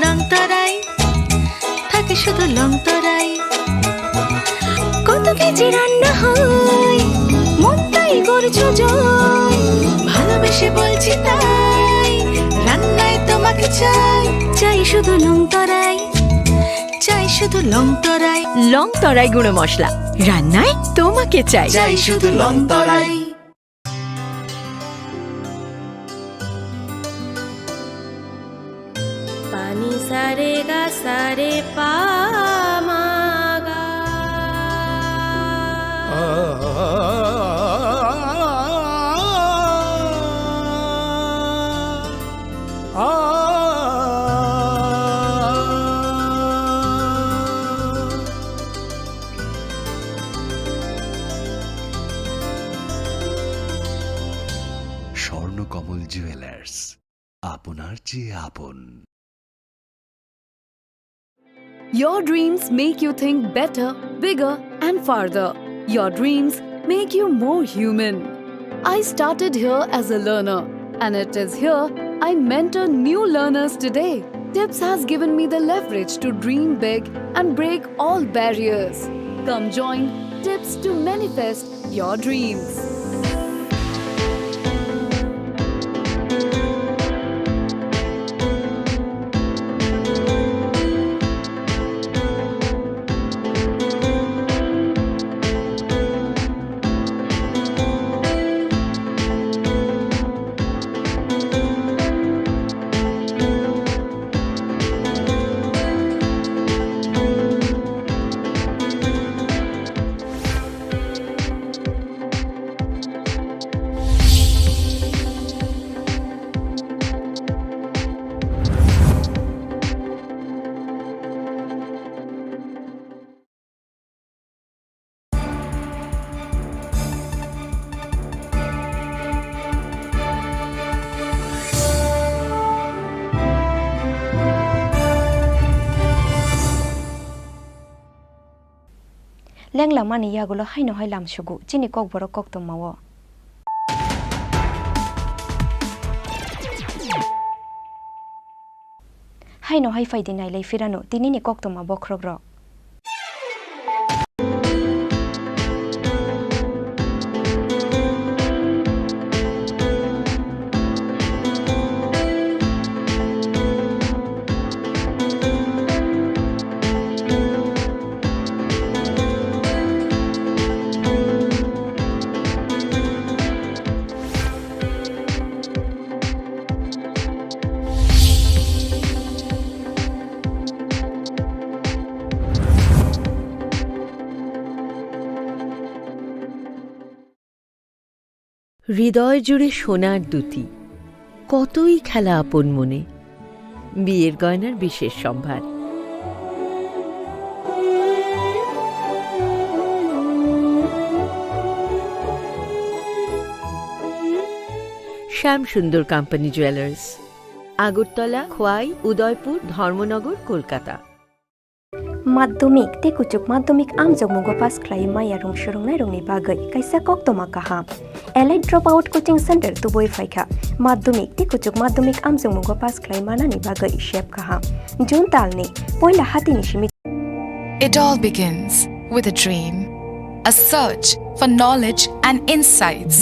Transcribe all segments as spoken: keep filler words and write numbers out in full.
লংতরাই, থাকে শুধু লংতরাই। কত কেজি রান্না হয়, মনটাই করছো জয়। ভালোবেসে বলছি তাই, রান্নায় তোমাকে চাই। চাই শুধু লংতরাই, চাই শুধু লংতরাই। লংতরাই গুঁড়ো মশলা, রান্নায় তোমাকে চাই। চাই শুধু Longtarai. Pani sare ga sare pa ma ga. Swarnakamal jewellers, আপনার চেয়ে আপন। Your dreams make you think better, bigger, and farther. Your dreams make you more human. I started here as a learner, and it is here I mentor new learners today. Tips has given me the leverage to dream big and break all barriers. Come join Tips to manifest your dreams. Lenglamani yagulo haino hai lam sugo, chini kokborok koktwma o. Haino hai phaidi nailai phirano tinini koktwma bokhrokrok. হৃদয় জুড়ে সোনার দুতি, কতই খেলা আপন মনে। বিয়ের গয়নার বিশেষ সম্ভার। শ্যাম সুন্দর কোম্পানি জুয়েলার্স, আগরতলা, খোয়াই, উদয়পুর, ধর্মনগর, Kolkata. Madhyamik tei kuchuk madhyamik amjokmungo pass khlai maya rung swrwngnairokni bagwi kaisa koktwma kaham. Elite Dropout Coaching Center tubui phaikha. Madhyamik tei kuchuk madhyamik amjokmungo pass khlai manani bagwi sep kaham. June talni poila hatini simi. It all begins with a dream, a search for knowledge and insights.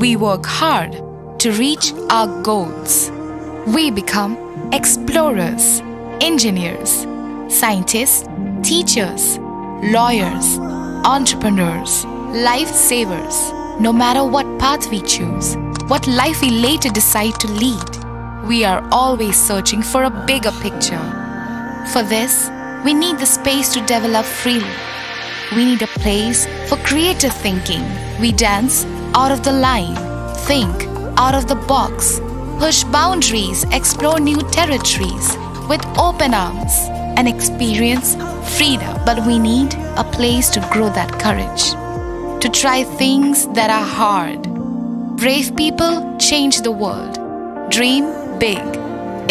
We work hard to reach our goals. We become explorers, engineers, scientists, teachers, lawyers, entrepreneurs, lifesavers. No matter what path we choose, what life we later decide to lead, we are always searching for a bigger picture. For this, we need the space to develop freely. We need a place for creative thinking. We dance out of the line, think out of the box, push boundaries, explore new territories with open arms, and experience freedom. But we need a place to grow that courage, to try things that are hard. Brave people change the world. Dream big.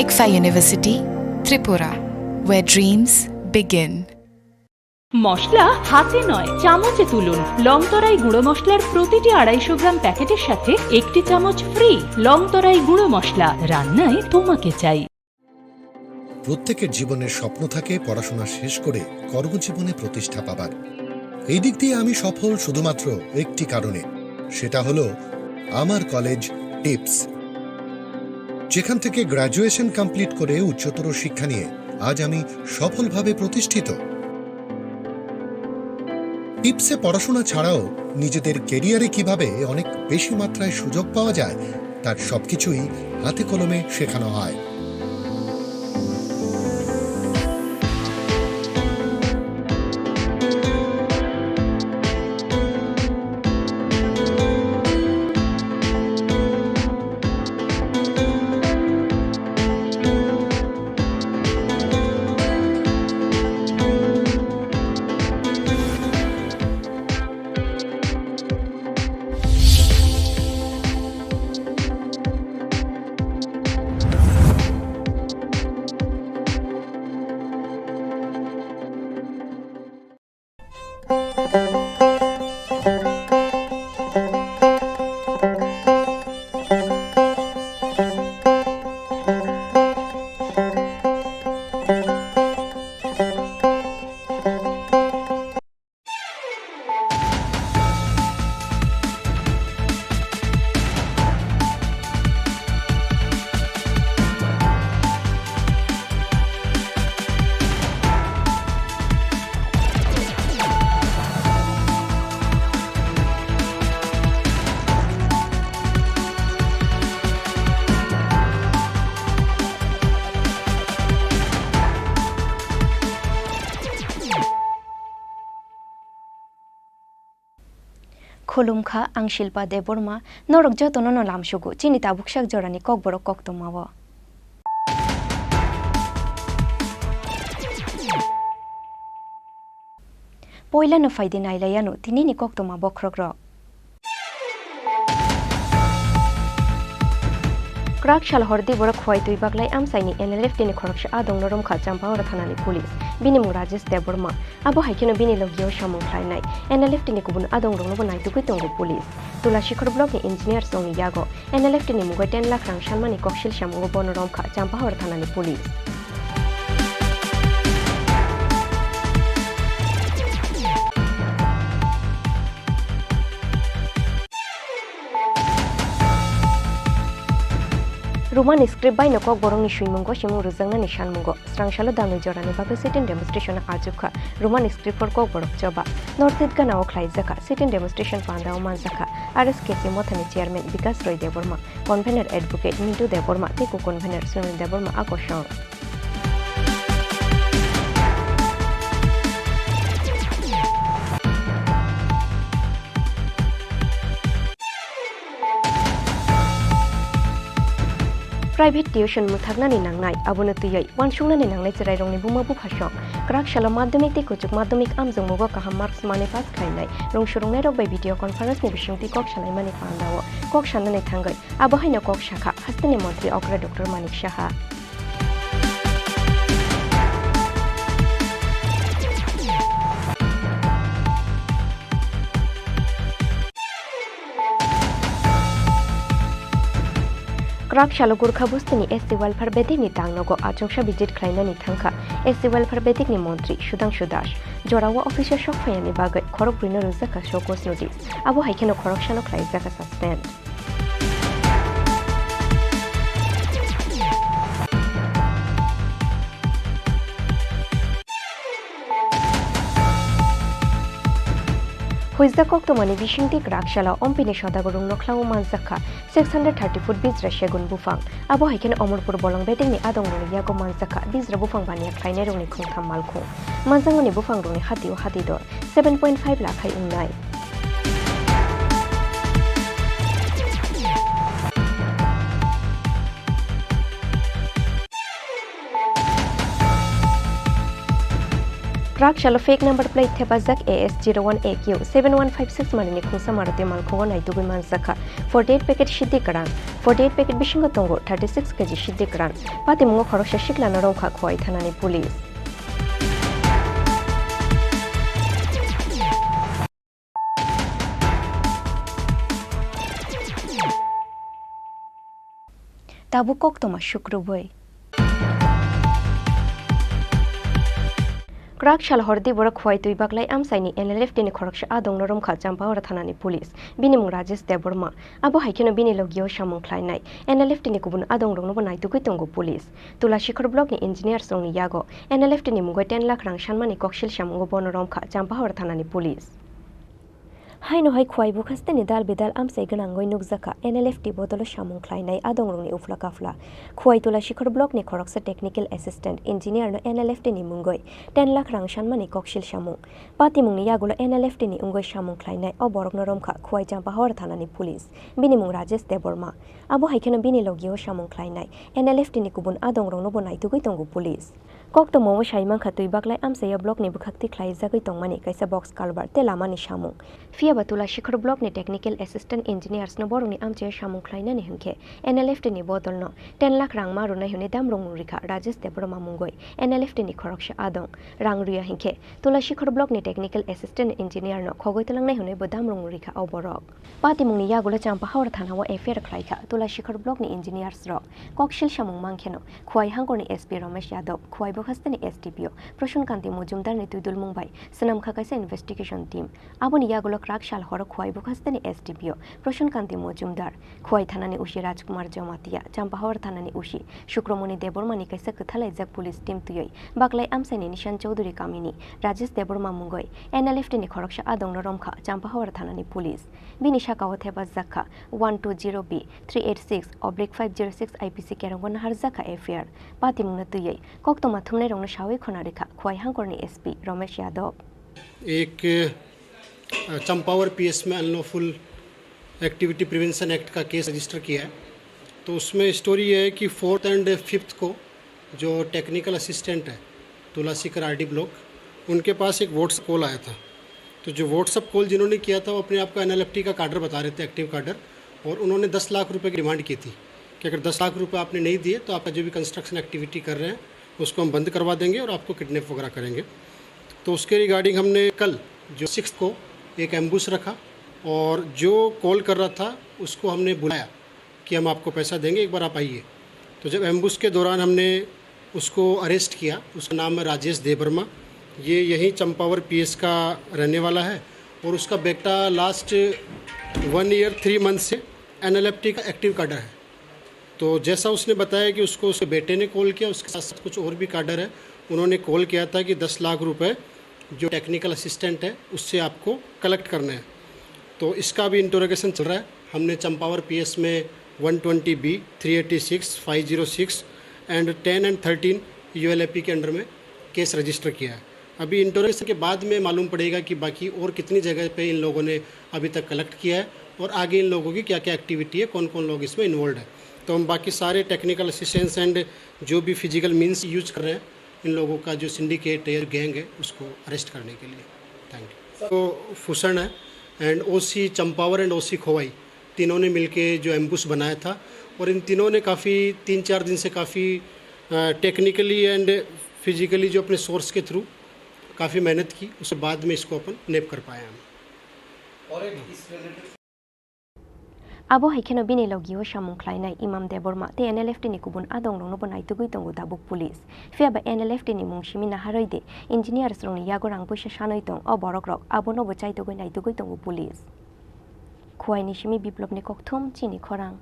ICFAI University, Tripura, where dreams begin. মশলা হাতে নয়, চামচে তুলুন। লংতরাই গুঁড়ো মশলার প্রতিটি আড়াইশো গ্রাম প্যাকেটের সাথে একটি চামচ ফ্রি। লংতরাই গুঁড়ো মশলা, রান্নায় তোমাকে চাই। প্রত্যেকের জীবনের স্বপ্ন থাকে পড়াশোনা শেষ করে কর্মজীবনে প্রতিষ্ঠা পাবার। এই দিক দিয়ে আমি সফল শুধুমাত্র একটি কারণে, সেটা হলো আমার কলেজ টিপস, যেখান থেকে গ্র্যাজুয়েশন কমপ্লিট করে উচ্চতর শিক্ষা নিয়ে আজ আমি সফলভাবে প্রতিষ্ঠিত। টিপসে পড়াশোনা ছাড়াও নিজেদের ক্যারিয়ারে কিভাবে অনেক বেশি মাত্রায় সুযোগ পাওয়া যায়, তার সবকিছুই হাতে কলমে শেখানো হয়। Khulumkha, ang Shilpa Debbarma, norok jotono no lamsugo chini tabuksak jorani kokborok koktwmao. Poilano phaidi nailaiano tinini koktwma bokhorokrok. Kwrak sal hordi borok Khowai twi baglai amchaini N L F T ni khoroksa adongno romkha Champahor thanani police. Bini mung Rajesh Debbarma. Abo hai kheno bini logio samung khlainai N L F T ni kubun adongroknobo naitugwi tongo police. Tulasikhor block ni engineer songni yago N L F T ni mungwi ten lakh rang sanmani koksil samungo bono romkha Champahor thanani police. Roman script bai no kokborokni swimungo simung rwjaknani sanmungo. Srangsalo damni jorani bagwi sit-in demonstration achukha Roman script for kokborok choba. North East ganao khlaijakha sit-in demonstration pandao manjakha R S K C mothani chairman Bikas Roy Debbarma, convener advocate Mintu Debbarma tei co-convener Sunil Debbarma a kosong. Private tuition mwthaknani nangnai, abono twiwi uansuknani nangnai chwrairokni buma buphasong. Kwrak salo madhyamik tei kuchuk madhyamik amjokmungo kaham marks manwi pass khlainai rwngsurungnairok bai video conference ni bisingtwi kok salaimani pandao kok sanani thangwi abo haino kok sakha hasteni montri okra Doctor Manik Saha. Kwrak salo Gurkha bustini S C welfare bedekni tangnogo achuksa visit khlainani thangkha S C welfare bedekni montri Sudhangshu Das. Jorao office-o sok phaiyani bagwi khorokbrwino rwjakha show cause notice. Abo hai kheno khoroksano khlaijakha suspend. Huijak koktwmani bisingtwi kwrak salo Ompini Sodagur rungno khlaio manjakha six hundred thirty foot bijra segun buphang. Abo hai kheno Omorpur bolong bedekni adongrokni yago manjakha bijra buphang baniya khlainairokni khungtham malkhung. Manjakmani buphangrokni hatio hati dor seven point five lakhai wngnai. Kwrak salo fake number plate thepajak A S zero one A Q seven one five six manwini khungsa Maruti malkhungo naitugwi manjakha forty eight packet siddi kwran. Forty eight packet bisingo tongo thirty six K G siddi kwran. Patimungo khoroksa siklano romkha Khowai thanani police. Tabuk koktwma sukrubwi. Kwrak sal hor di borok Khowai twi baklai amchaini N L F T ni khoroksa adongno romkha Champahor thanani police. Bini mung Rajesh Debbarma. Abo hai kheno bini logio samung khlainai N L F T ni kubun adongrokno bo naitugwi tongo police. Tulasikhor block ni engineers rokni yago N L F T ni mungwi ten lakh rang sanmani koksil samungo bono romkha Champahor thanani police. Haino hai Khowai bukhasteni dal bidal amchai gwnangwi nukjakha N L F T bodolo samung khlainai adongrokni uphla kaphla. Khowai Tulasikhor block ni khoroksa technical assistant engineer no N L F T ni mungwi ten lakh rang sanmani koksil samung. Patimungni yagulo N L F T ni wngwi samung khlainai o borokno romkha Khowai Champahor thanani police. Bini mung Rajesh Debbarma. Abo hai kheno bini logio samung khlainai N L F T ni kubun adongrokno bo naitugwi tongo police. Koktwmao sai mankha twi baklai amchaio block ni bwkhak twi khlaijagwi tongmani kaisa box culvert tei lamani samung. Phiyaba Tulasikhor block ni technical assistant engineers no borokni amchaio samung khlainani hwnkhe N L F T ni bodolno ten lakh rang ma rwnai hwnwi damrung rikha Rajesh Debbarma mungwi N L F T ni khoroksa adong. Rang rwya hwnkhe Tulasikhor block ni technical assistant engineer no khogwi twlangnai hwnwi bo damrung rikha o borok. Patimungni yagulo Champahor thanao F I R khlaikha Tulasikhor block ni engineers rok. Koksil samung mankheno Khowai hangkorni S P Romesh Yadav, Khowai bukhasteni S D P O Prasun Kanti Mojumdar ni twidulmung bai swnamkha kaisa investigation team. Aboni yagulo kwrak sal horo Khowai bukhasteni S D P O Prasun Kanti Mojumdar, Khowai thanani O C Rajkumar Jamatia, Champahor thanani O C Sukramoni Debbarma ni kaisa kwthalaijak police team twiwi baklai amchaini Nishan Chowdhury kamini Rajesh Debbarma mungwi N L F T ni khoroksa adongno romkha Champahor thanani police. Bini sakao thepajak kha one two zero B three eight six oblique five zero six I P C kerongo naharjak kha F I R. Patimungno twiwi koktwma thumnairokno sawi khona rikha Khowai hangkorni S P Romesh Yadav. एक, अ, Champawat PS में unlawful activity prevention act का case register किया है। तो उसमें स्टोरी ये है कि फोर्थ एंड फिफ्थ को जो टेक्निकल असिस्टेंट है तुलासीकर आरडी ब्लॉक, उनके पास एक व्हाट्सएप कॉल आया था। तो जो व्हाट्सएप कॉल जिन्होंने किया था, वो अपने आप को एनएलएफटी का काडर बता रहे थे, एक्टिव काडर, और उन्होंने दस लाख रुपए की डिमांड की थी कि अगर दस लाख रुपए आपने नहीं दिए तो आपका जो भी कंस्ट्रक्शन एक्टिविटी कर रहे हैं उसको हम बंद करवा देंगे और आपको किडनैप वगैरह करेंगे। तो उसके रिगार्डिंग हमने कल जो सिक्स्थ को एक एम्बुश रखा और जो कॉल कर रहा था उसको हमने बुलाया कि हम आपको पैसा देंगे, एक बार आप आइए। तो जब एम्बुश के दौरान हमने उसको अरेस्ट किया, उसका नाम है राजेश देबर्मा, ये यहीं चंपावर पीएस का रहने वाला है और उसका बेटा last one year three month से एनएलएफटी का एक्टिव काडर है। तो जैसा उसने बताया कि उसको उसके बेटे ने कॉल किया, उसके साथ साथ कुछ और भी काडर है, उन्होंने कॉल किया था कि दस लाख रुपए जो टेक्निकल असिस्टेंट है उससे आपको कलेक्ट करना है। तो इसका भी इंटरोगेशन चल रहा है। हमने चंपावर पीएस में one twenty B, three eighty six, five zero six and ten and thirteen ULAP के अंडर में केस रजिस्टर किया है। अभी इंटरोगेशन के बाद में मालूम पड़ेगा कि बाकी और कितनी जगह पे इन लोगों ने अभी तक कलेक्ट किया है और आगे इन लोगों की क्या-क्या एक्टिविटी है, कौन-कौन लोग इसमें इन्वॉल्व है। तो हम बाकी सारे टेक्निकल असिस्टेंस एंड जो भी फिजिकल मीन्स यूज़ कर रहे हैं, इन लोगों का जो सिंडिकेट है या गैंग है, उसको अरेस्ट करने के लिए। Thank you. तो फुसन है एंड ओसी चंपावर एंड ओसी खोवाई, तीनों ने मिलके जो एम्बुश बनाया था और इन तीनों ने काफ़ी, तीन चार दिन से काफ़ी, अ, टेक्निकली एंड फिजिकली जो अपने सोर्स के थ्रू काफ़ी मेहनत की, उसके बाद में इसको अपन नैप कर पाए हम। Abo hai kheno bini logio samung khlainai Imam Debbarma tei NLFT ni kubun adongrokno bo naitugwi tongo tabuk police. Phiya ba NLFT ni mung simi naharwi de engineers rokni yago rang puisa sanwi tong o borokrok, abono bo chaitugwi naitugwi tongo police. Khowai ni simi Biplop ni kokthum chini khorang.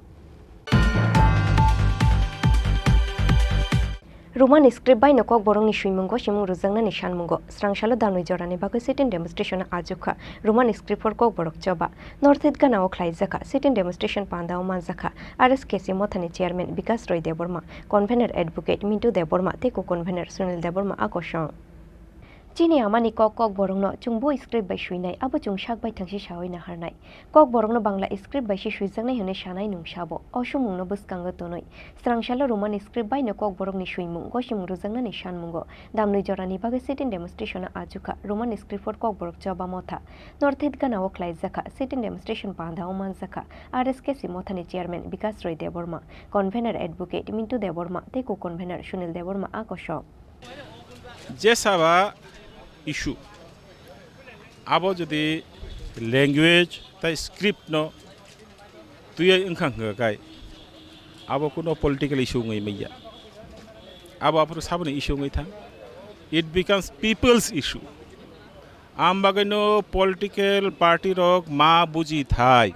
Roman script bai no Kokborok ni swimungo simung rwjaknani sanmungo. Srangsalo damni jorani bagwi sit-in demonstration achukha Roman script for Kokborok choba. North East gana o khlaijakha sit-in demonstration panda o manjakha R S K C mothani chairman Bikas Roy Debbarma, convener advocate Mintu Debbarma tei co-convener Sunil Debbarma a kosong. Chini amani kok Kokborokno chwng bo script bai swinai, abo chwng sak bai thangsi sawi naharnai. Kokborokno Bangla script bai se swijaknai hwnwi sanai nwng sabo. O swngmungno bwskango tonwi, srangsalo Roman script bai no Kokborokni swimung gosimung rwjaknani sanmungo damnwi jorani bagwi sit-in demonstration achukha Roman script for Kokborok choba motha. North East gana o khlaijakha sit-in demonstration panda o manjakha R S K C mothani chairman Bikas Roy Debbarma, convener advocate Mintu Debbarma tei co-convener Sunil Debbarma a kosok. Jesa ba issue, abo jodi language tai script no twiwi wngkha hwnkha khai, abo kuno political issue wngwi manya. Abo aphuru saboni issue wngwi thang. It becomes people's issue. Ang bagwino political party rok ma buji thai,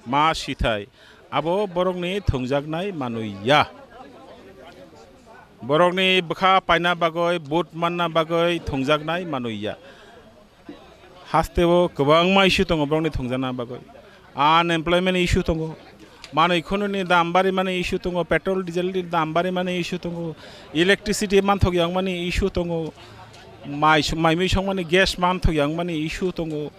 ma si thai, abo borokni thwngjaknai manwi ya. Borokni bwkha paina bagwi, vote manna bagwi thwngjaknai manwi ya. Hasteo kwbangma issue tongo borokni thwngjana bagwi. Unemployment issue tongo. Manwi khununi dam barimani issue tongo, petrol diesel ni dam barimani issue tongo, electricity manthok yangmani issue tongo, mai, mai mui songmani gas manthok yangmani issue tongo,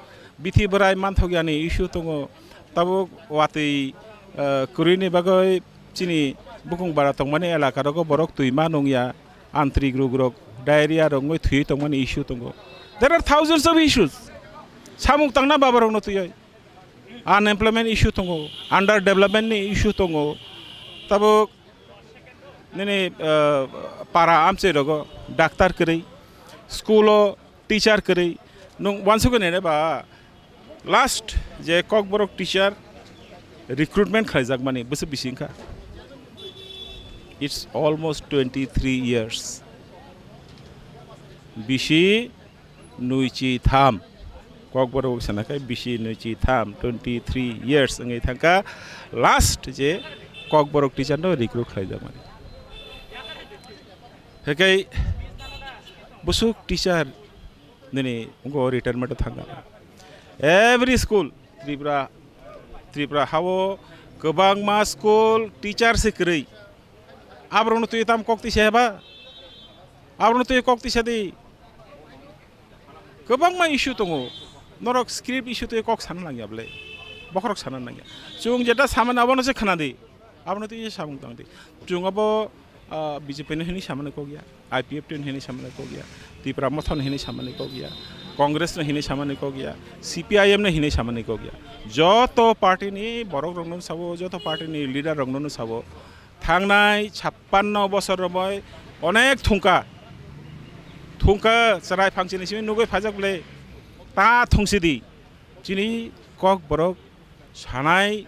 bithi bwrai manthok yani issue tongo. Tabuk watwi, eh, kwrwini bagwi chini bukung bara tongmani elaka rogo borok twi ma nung ya, antrik ruk rok, diarrhea rok wngwi thwi tongmani issue tongo. There are thousands of issues. Samung tangna baba rokno twiwi. Unemployment issue tongo, under development ni issue tongo. Tabuk nini, eh, para amchai rogo doctor kwrwi, school o teacher kwrwi, nung wansugwi nene ba last je Kokborok teacher recruitment khlaijakmani bwswk bisi wngkha. It's almost twenty three years. Bisi nwichi tham. Kokborok sana khai bisi nwichi tham, twenty three years wngwi thangkha last je Kokborok teacher no recruit khlaijakmani. Hekai bwswk teacher nini ungo retirement o thangkha. Every school Tripura, Tripura hao kwbangma school teacher se kwrwi. Aborokno twi tam kok tisa heba? Aborokno twi kok tisa di. Kwbangma issue tongo. Norok script issue twi kok sana nangya bwle. Bokhorok sana nangya. Chwng jeta samani abono se khna di. Abono twi samung tang di. Chwng abo, ah, B J P no hini samani kok ya. I P F T no hini samani kok ya. Tipra Motha no hini samani kok ya. Congress no hini samani kok ya. C P I M no hini samani kok ya. Joto party ni borok rokno sabo, joto party ni leader rokno sabo. Thangnai chappanno bosor romoi onek thungkha. Thungkha chwrai phang chini simi nugui phajak le ta thungsidi. Chini Kokborok sanai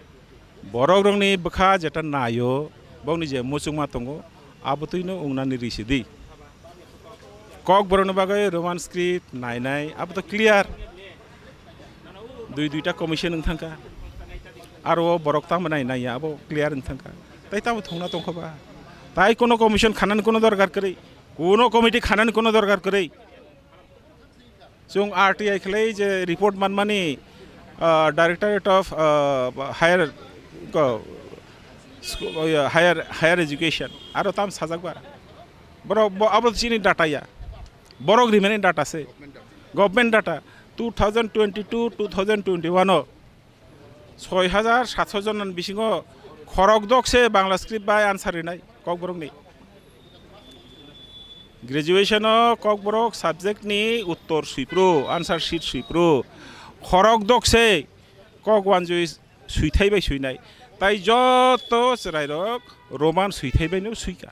borok rokni bwkha jeta naio, bokni je muchungma tongo, abotwino wngnani risidi. Kokborokni bagwi Roman script nainai, abo to clear. Dui duita commission wng thangkha. Aro o borok tamo nai naiya, abo clear wng thangkha. Tai tamo thongna tongkha ba? Tai kono commission khanani kono dorkar kwrwi, kono committee khanani kono dorkar kwrwi. Chwng R T I khlai je report manmani, ah, Directorate of, ah, Higher, ko, sku-, oh, yeah, Higher, Higher Education, aro tam sajak ba? Borok bo, abo chini data ya. Borok rimani data se. Government data. Two thousand twenty-two, two thousand twenty-one o soi hajar satso jon ni bisingo khorok dok se Bangla script bai answer rinai Kokborok ni. Graduation o Kokborok subject ni uttor suipro, answer sheet suipro. Khorok dok se Kok wanjui suithai bai suinai. Tai joto chwrairok Roman suithai bai no suika.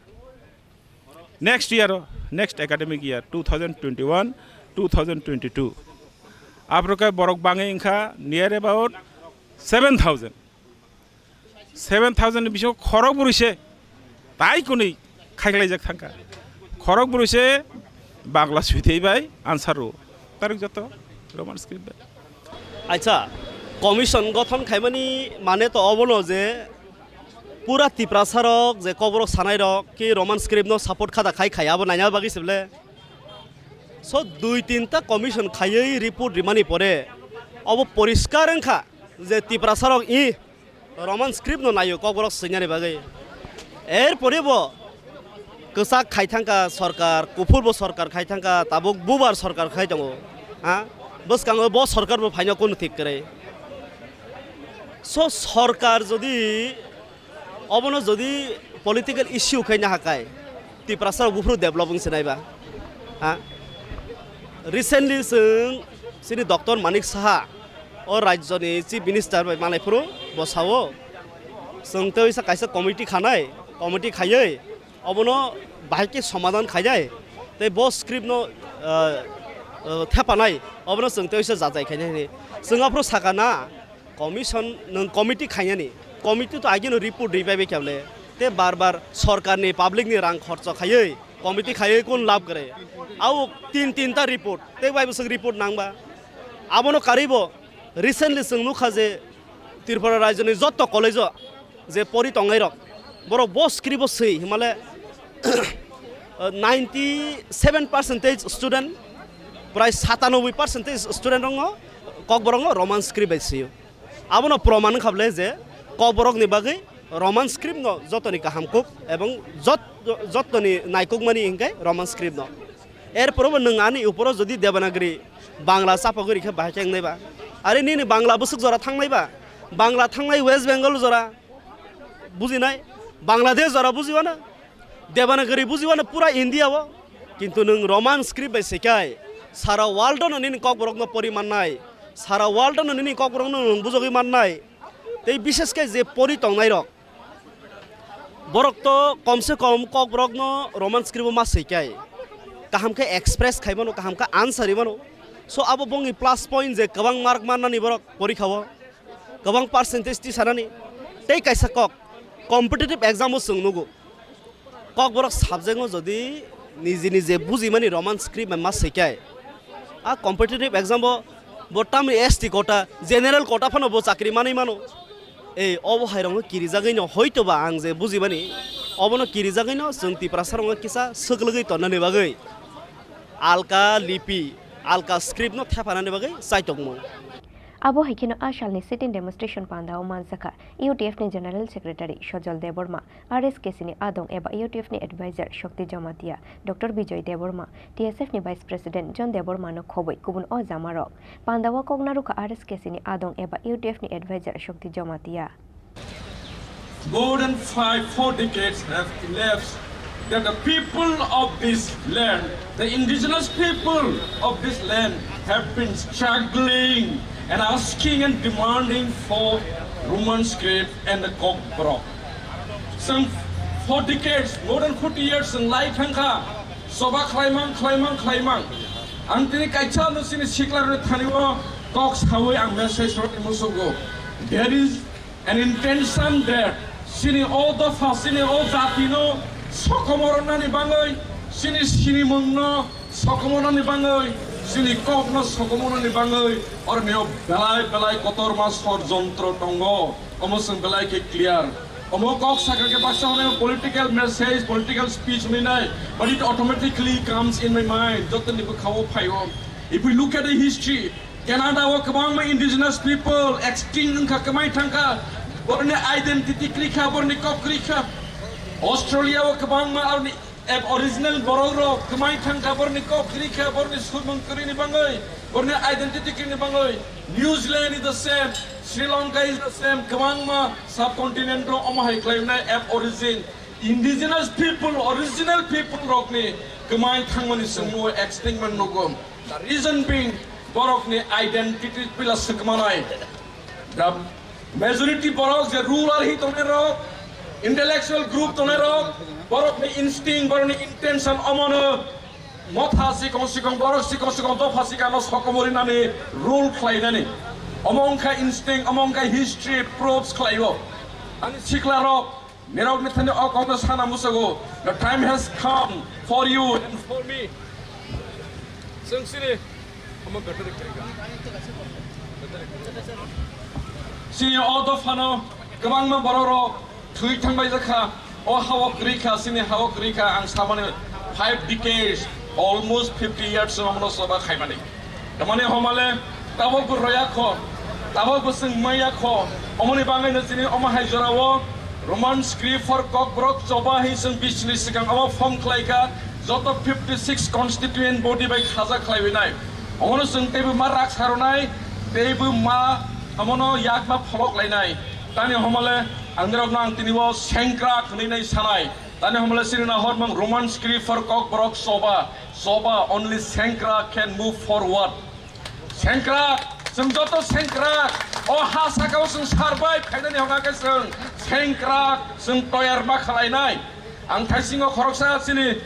Next year o, next academic year, two thousand twenty-one, two thousand twenty-two. Aphuru khe borok bangwi wngkha near about seven thousand. Seven thousand ni bisingo khorok bwrwi se tai kwnwi khaiklaijak thangkha. Khorok bwrwi se Bangla suithai bai answer o. Tarik joto Roman script bai. Acha, commission gothon khaimani mane to obono je pura Tiprasa rok je Kokborok sanai rok ki Roman script no support khada khai khai abo naina bagwi se bole. So dui tinta commission khaiwi report rimani pore obo poriskar wngkha je Tiprasa rok i Roman script no naio Kokborok swinani bagwi. Er pore bo kwchak khai thangkha sorkar, kuphur bo sorkar khai thangkha, tabuk bubar sorkar khai tongo. Ha? Bwskango bo sorkar bo phaino kunu thik kwrwi. So sorkar jodi obono jodi political issue khai nahakai, Tiprasa rok buphuru develop wngse naiba. Ha? Recently chwng chini Doctor Manik Saha o rajyoni Chief Minister bai malai phuru bo sao, chwng tei oisa kaisa committee khanai, committee khaiwi obono bahai khe somadhan khainai tei bo script no, ah, ah, thepanai obono chwng tei oisa jajai khainai hwnwi chwng aphuru saka na. Commission nwng committee khainani, committee to ageno report rwi bai bai khe bole, tei bar bar sorkarni publicni rang khorcho khaiwi Committee khaiwi kun lab kwrwi. Au tin tinta report, tei bai bwswk report nangba. Abono karwibo recently chwng nukha je Tripura rajyoni jotto college-o je pori tongnairok, borok bo script-o swi himale ninety seven percentage student, prai satanoboi percentage student rokno, Kokborokno Roman script bai sio. Abono proman wngkha bwle je Kokborokni bagwi Roman script no jotoni kaham kuk ebong jot-, jotoni naikukmani hinkhe Roman script no. Erporobo nwng ani uporo jodi Devanagari Bangla chapagwi rikhe bahai khe wngnai ba? Are nini Bangla bwswk jora thangnai ba? Bangla thangnai West Bengal jora bujinai, Bangladesh jora bujiwano, Devanagari bujiwano pura India o. Kintu nwng Roman script bai swikai sara world no nini Kokborokno pori mannai, sara world no nini Kokborokno nwng bujogwi mannai. Tei bishesh khe je pori tongnairok, borok to kom se kom Kokborokno Roman script o ma swikai kaham khe express khai mano, kaham khe answer ri mano. So abo bongni plus point je kwbang mark mannani borok porikha o, kwbang percentage tisanani. Tei kaisa kok, competitive exam o chwng nugo. Kokborok subject o jodi niji nije bujimani Roman script bai ma swikai, a competitive exam bo, bo tamni S T quota, general quota phano bo chakri manwi mano. Ei, obo hai rokno kirijagwi no, hoito ba ang je bujimani, obono kirijagwi no chwng Tiprasa rokno kisa swklwgwi tonnani bagwi alka lipi, alka script no thephanani bagwi chaitokmung. Abo hai kheno a salni sit-in demonstration pandao manjakha U T F ni General Secretary Sojol Debbarma, R S K C ni adong eba U T F ni advisor Shakti Jamatia, Doctor Bijoy Debbarma, T S F ni Vice President John Debbarma no khobwi kubun o jamarok. Pandao kokna rwkha R S K C ni adong eba U T F ni advisor Shakti Jamatia. More than five, four decades have elapsed that the people of this land, the indigenous people of this land, have been struggling and asking and demanding for Roman script and the Kokborok. Some four decades, more than forty years in life hangka, soba khlaimang, khlaimang, khlaimang. Ang tini kaisa no sini sikla rwni thani o kok sawi ang message rwni musugo. There is an intention that sini o dopha, sini o jati no sokomornani bangwi, sini sinimung no sokomornani bangwi, sini kok no sokomornani bangwi, orni o belai belai kotorma sorjontro tongo. Omo chwng belai khe clear. Omo kok sakha khe baksa hwnwi political message, political speech hwnwi nai, but it automatically comes in my mind. Jotoni bwkhao phaio. If we look at the history, Canada o kwbangma indigenous people extinct wngkha, kwmai thangkha, borni identity kwrwi kha, borni kok kwrwi kha. Australia o kwbangma aroni Aboriginal borok rok kwmai thangkha, borni kok kwrwi kha, borni sumung kwrwini bangwi, borni identity kwrwini bangwi. New Zealand is the same, Sri Lanka is the same, kwbangma subcontinent rok omo hai khlainai Aborigine, indigenous people, original people rokni kwmai thangmani chwngno extinct man nugo. The reason being, borokni identity pila swkmanai. The majority borok je ruler hi tongnai rok, intellectual group tongnai rok, borokni instinct, borokni intention omono motha sikong sikong, borok sikong sikong dopha sikano sokomori nani rule khlainani. Omo wngkha instinct, omo wngkha history proves khlaio. Ani sikla rok, nirok ni thani o kokno sana musago. The time has come for you and for me. Chwng sini omo battery kwrwi kha. Sini o dophano kwbangma borok rok thwi thangbai jakha. O hao kwrwi kha, sini hao kwrwi kha, ang samani five decades, almost fifty years omono soba khaimani. Tamani homale, tabok bo roya kho, tabok bo chwng maya kho, omoni bangwi no chini omo hai jorao Roman script for Kokborok choba hai chwng bisni swkang omo form khlai kha, joto fifty six constituent body bai khaja khlaiwi nai. Omono chwng teibo ma rak sarwnai, teibo ma omono yakma pholok lainai. Tani homale ang nirokno ang tini o sengkrak hwnwi nai sanai. Tani homale chini na hormang Roman script for Kokborok choba, choba only sengkrak can move forward. Sengkrak, chwng joto sengkrak, o ha sakao chwng sarbai phainani hwnga khe chwng sengkrak, chwng toyar ma khlainai. Ang thaisingo khoroksa chini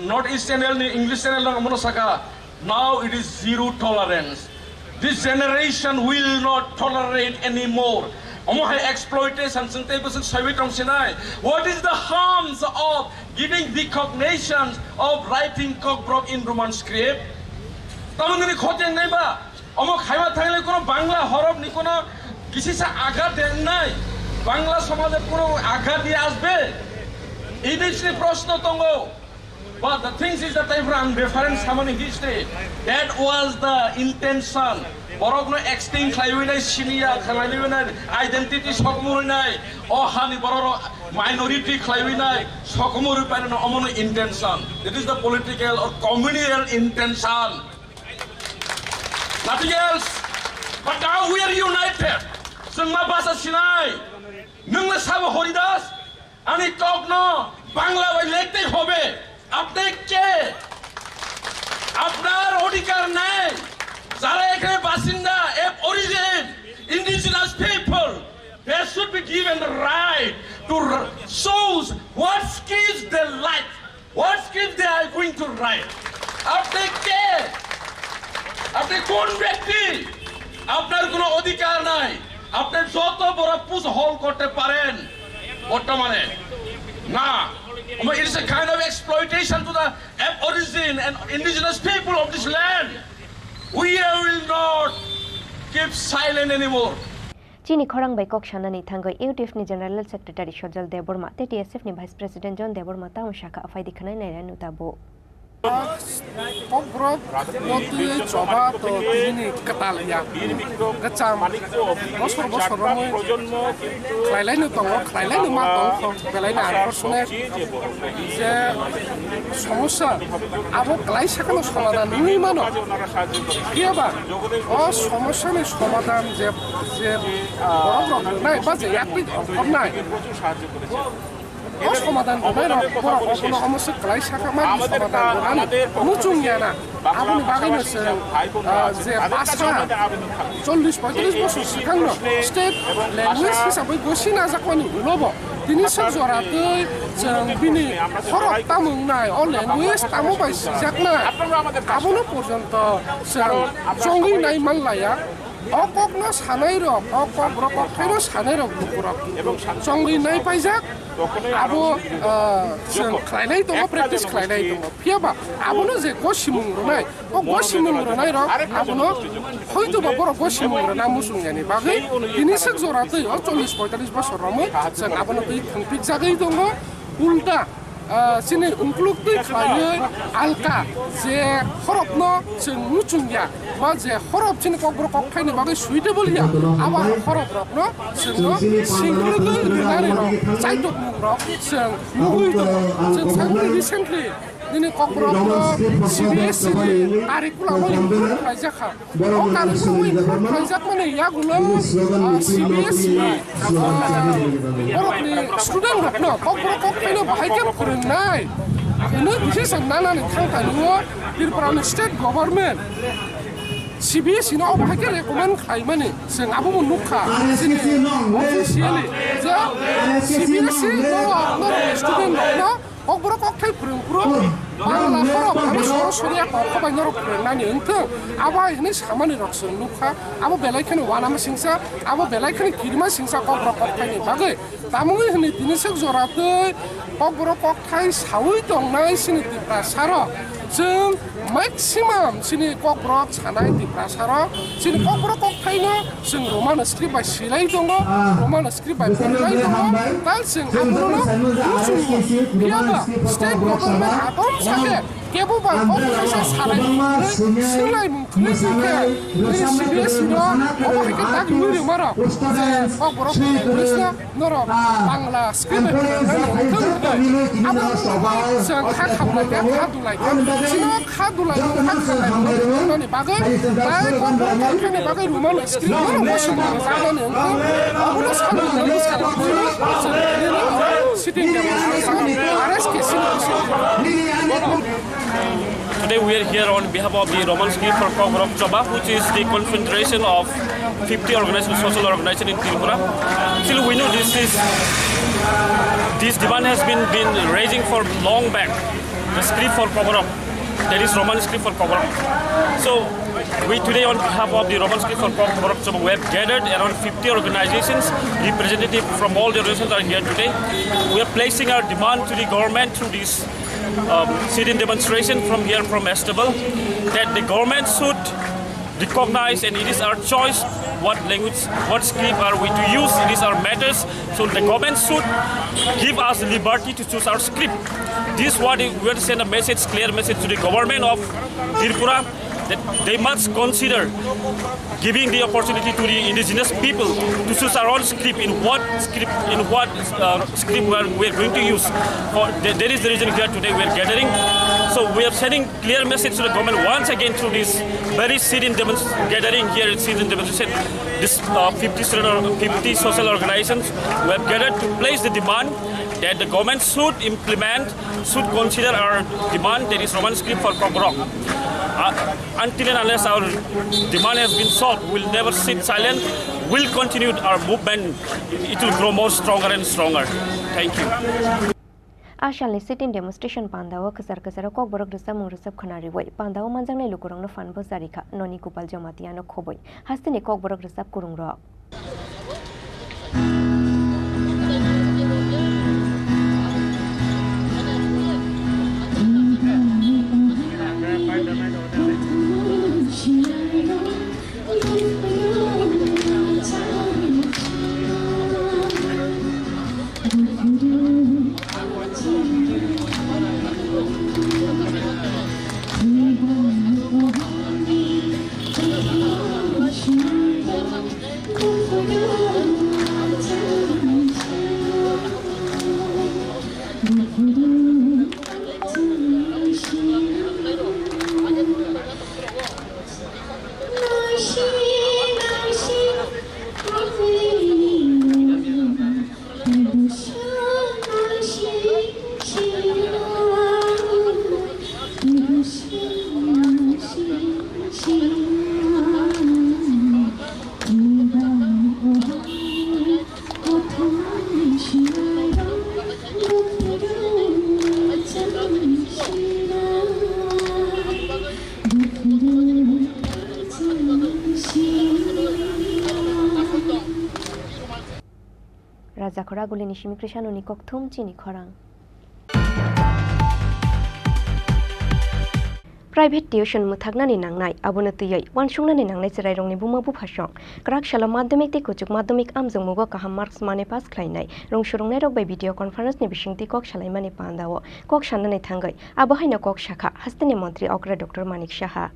North East channel ni English channel no omono saka, now it is zero tolerance. This generation will not tolerate anymore. Omo hai exploitation chwng tei bwswk saiwi tong sinai. What is the harms of Giving recognition of writing Kokborok in Roman script. Tamoni khoteng nai ba? Omo khaima thangle kono Bangla horop ni kono kisisa agat den nai. Bangla somaje kono agat di asbe. Ini sini proshno tongo. But the thing is that I'm reference samani history. That was the intention. Borok no extinct khlaiwi nai, siniya khlaiwi nai, identity sokmurwi nai, o hani borok minority khlaiwi nai, sokmurwi paino omono intention. That is the political or communal intention. Nothing else. But now we are united. Chwng ma basa sinai. Nwng le sabo Horidas. Ani kokno Bangla bai lekte hobe. Apne ke? Apnar odhikar nai. Jara ekhane basinda, ab origin, indigenous people, they should be given the right to r-, choose what script they like, what script they are going to write. Apne ke? Apne kon byakti? Apnar kono odhikar nai. Apne joto boro push hole korte paren. Bortomane. Na. It is a kind of exploitation to the aborigine and indigenous people of this land. We will not keep silent anymore. Chini khorang bai kok sanani thangwi U T F ni General Secretary Sojal Debbarma tei T S F ni Vice President John Debbarma tamo sakha, aphai di khwnai nai ranu tabuk. Kokborok no twi choba to tini kwtal ya. Kwcham bosor bosor romwi khlailai no tongo, khlailai no ma tong tong, belai no unfortunate je somosya abo kwlai sakano somadan wngwi mano. Phiya ba o somosya ni somadan je, je borok rok nai ba je yakni ongkhornai. O somadan rwnai rok borok obono omo se kwlai sakha mani somadan rwnani muchung ya na. Aboni bagwi no chwng, ah, je basa chollish poitris bosor swkang no state language hisabwi gosi najakmani ulo bo tini swk jora twi chwng bini khorok tamo wngnai, o language tamo bai sijaknai abono porjonto chwng chongwi nai manlaiya. O kokno sanairok, o kokborok kokthaino sanairok lukurok chongwi naipaijak, abo, ah, chwng khlailai tongo, practice khlailai tongo. Phiya ba abono je gosimung rwnai, o gosimung rwnairok abono hoitoba borok gosimung rwna muchungyani bagwi tini swk jora twi o chollish poitalish bosor romwi chwng abono twi thwngpikjagwi tongo. Ulta, ah, chini ungkuluk twi khlaiwi alka je horokno chwng muchung ya, ba je horok chini kokborok kokthaini bagwi suitable ya, abo horok rokno chwngno singlwgwi rwnani rok, chaitokmung rok chwng nugwi tongo. Chwng sakmani recently nini kokborokno C B S E ni curriculum-o include khlaijakha. O curriculum-o include khlaijakmani yagulo, ah, C B S E ni, ah, borokni student rokno kokborok kokthaino bahai khe phwrwngnai hwnwi decision nanani thangthani o Tripura ni state government C B S E no o bahai khe recommend khlaimani chwng abobo nukha chini officially je C B S E no norok student rokno Kokborok kokthai phwrwng phuru Bangla borok abo soro soriya kok bai norok phwrwngnani wngthwng, abo hai hwnwi samani rok chwng nukha. Abo belai kheno uanama singsa, abo belai kheno kirima singsa kokborok kokthaini bagwi. Tamungwi hwnwi tini swk jora twi kokborok kokthai saui tongnai chini Tiprasa rok. Chwng maximum chini kokborok sanai Tiprasa rok chini kokborok kokthaino chwng Roman script bai silai tongo, Roman script bai phorilai tongo, tal chwng abono muchungo. Phiyaba state government atom sake kebo bai kok kaisa salai mung khwlai, silai mung khwlai tongkhe nini C B S E no obo hai khe dagi ui rwma rok je kokborok English no norok Bangla script bai phorilai nani wngkha wngkha abo chwng kha khamlai kha, kha dulai kha, chino kha dulai kha khamlai nani bagwi tai kokborok kokthaini bagwi Roman script no muchungo rwjaknani wngkha. Obono sakni bagwi sakni sitting arrest case ni bising. Today we are here on behalf of the Roman Script for Kokborok Choba, which is the confederation of fifty organization, social organization in Tripura. Still, we know this is, this demand has been, been raising for long back, the script for Kokborok. That is Roman script for Kokborok. So we today on behalf of the Roman script for Kokborok, so we have gathered around fifty organizations, representative from all the organizations are here today. We are placing our demand to the government through this um, sit-in demonstration from here from Astebal that the government should recognize, and it is our choice what language, what script are we to use. It is our matters. So the government should give us liberty to choose our script. This is what we want to send a message, clear message to the government of Tripura that they must consider giving the opportunity to the indigenous people to choose our own script, in what script, in what uh, script we are, we are going to use. For that is the reason here today we are gathering. So we are sending clear message to the government once again through this very sit-in demonst- gathering here, sit-in demonstration. This uh, fifty, social or fifty social organizations we have gathered to place the demand that the government should implement, should consider our demand, that is Roman script for Kokborok. Uh, until and unless our demand has been solved, we'll never sit silent. We'll continue our movement. It will grow more stronger and stronger. Thank you. Asalni sit-in demonstration pandao kwchar kwcharo Kokborok rwchapmung rwchap khwnariwi pandao manjaknai lukurokno phan bwcharikha noni Gopal Jamatia no khobwi hasteni Kokborok rwchap kwrwngrok. Rajakhor agulini simi Krishanoni kokthum chini khorang. Private tuition mwthaknani nangnai, abono twiwi uansuknani nangnai chwrairokni buma buphasong. Kwrak salo madhyamik tei kuchuk madhyamik amjokmugo kaham marks mane pass khlainai rwngsurungnairok bai video conference ni bisingtwi kok salaimani pandao kok sanani thangwi abo haino kok sakha hasteni montri okra Doctor Manik Saha.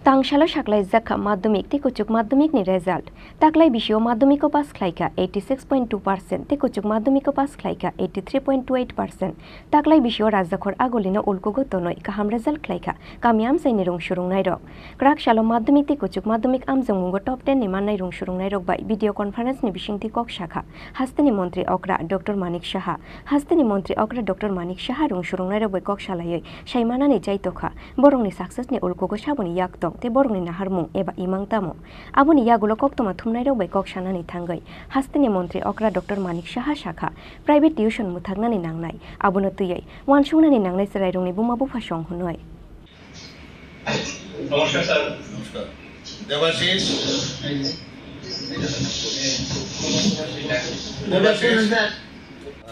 Tangsalo saklaijak kha madhyamik tei kuchuk madhyamikni result. Taklai bisio madhyamiko pass khlaikha eighty six point two percent tei kuchuk madhyamiko pass khlaikha eighty three point two eight percent. Taklai bisio Rajakhor agulino ulkugo tonwi kaham result khlaikha kami amchaini rwngsurungnairok. Kwrak salo madhyamik tei kuchuk madhyamik amjokmungo top ten ni mannai rwngsurungnairok bai video conference ni bisingtwi kok sakha hasteni montri okra Doctor Manik Saha. Hasteni montri okra Doctor Manik Saha rwngsurungnairok bai kok salaiwi saimanani chaitokha. Borokni success ni ulkugo saboni yak tong tei borokni naharmung eba imang tamo? Aboni yagulo koktwma thumnairok bai kok sanani thangwi hasteni montri okra Doctor Manik Saha sakha, private tuition mwthaknani nangnai, abono twiwi uansuknani nangnai chwrairokni buma buphasong hwnwi. নমস্কার স্যার। নমস্কার। দেবাশিস। দেবাশিস।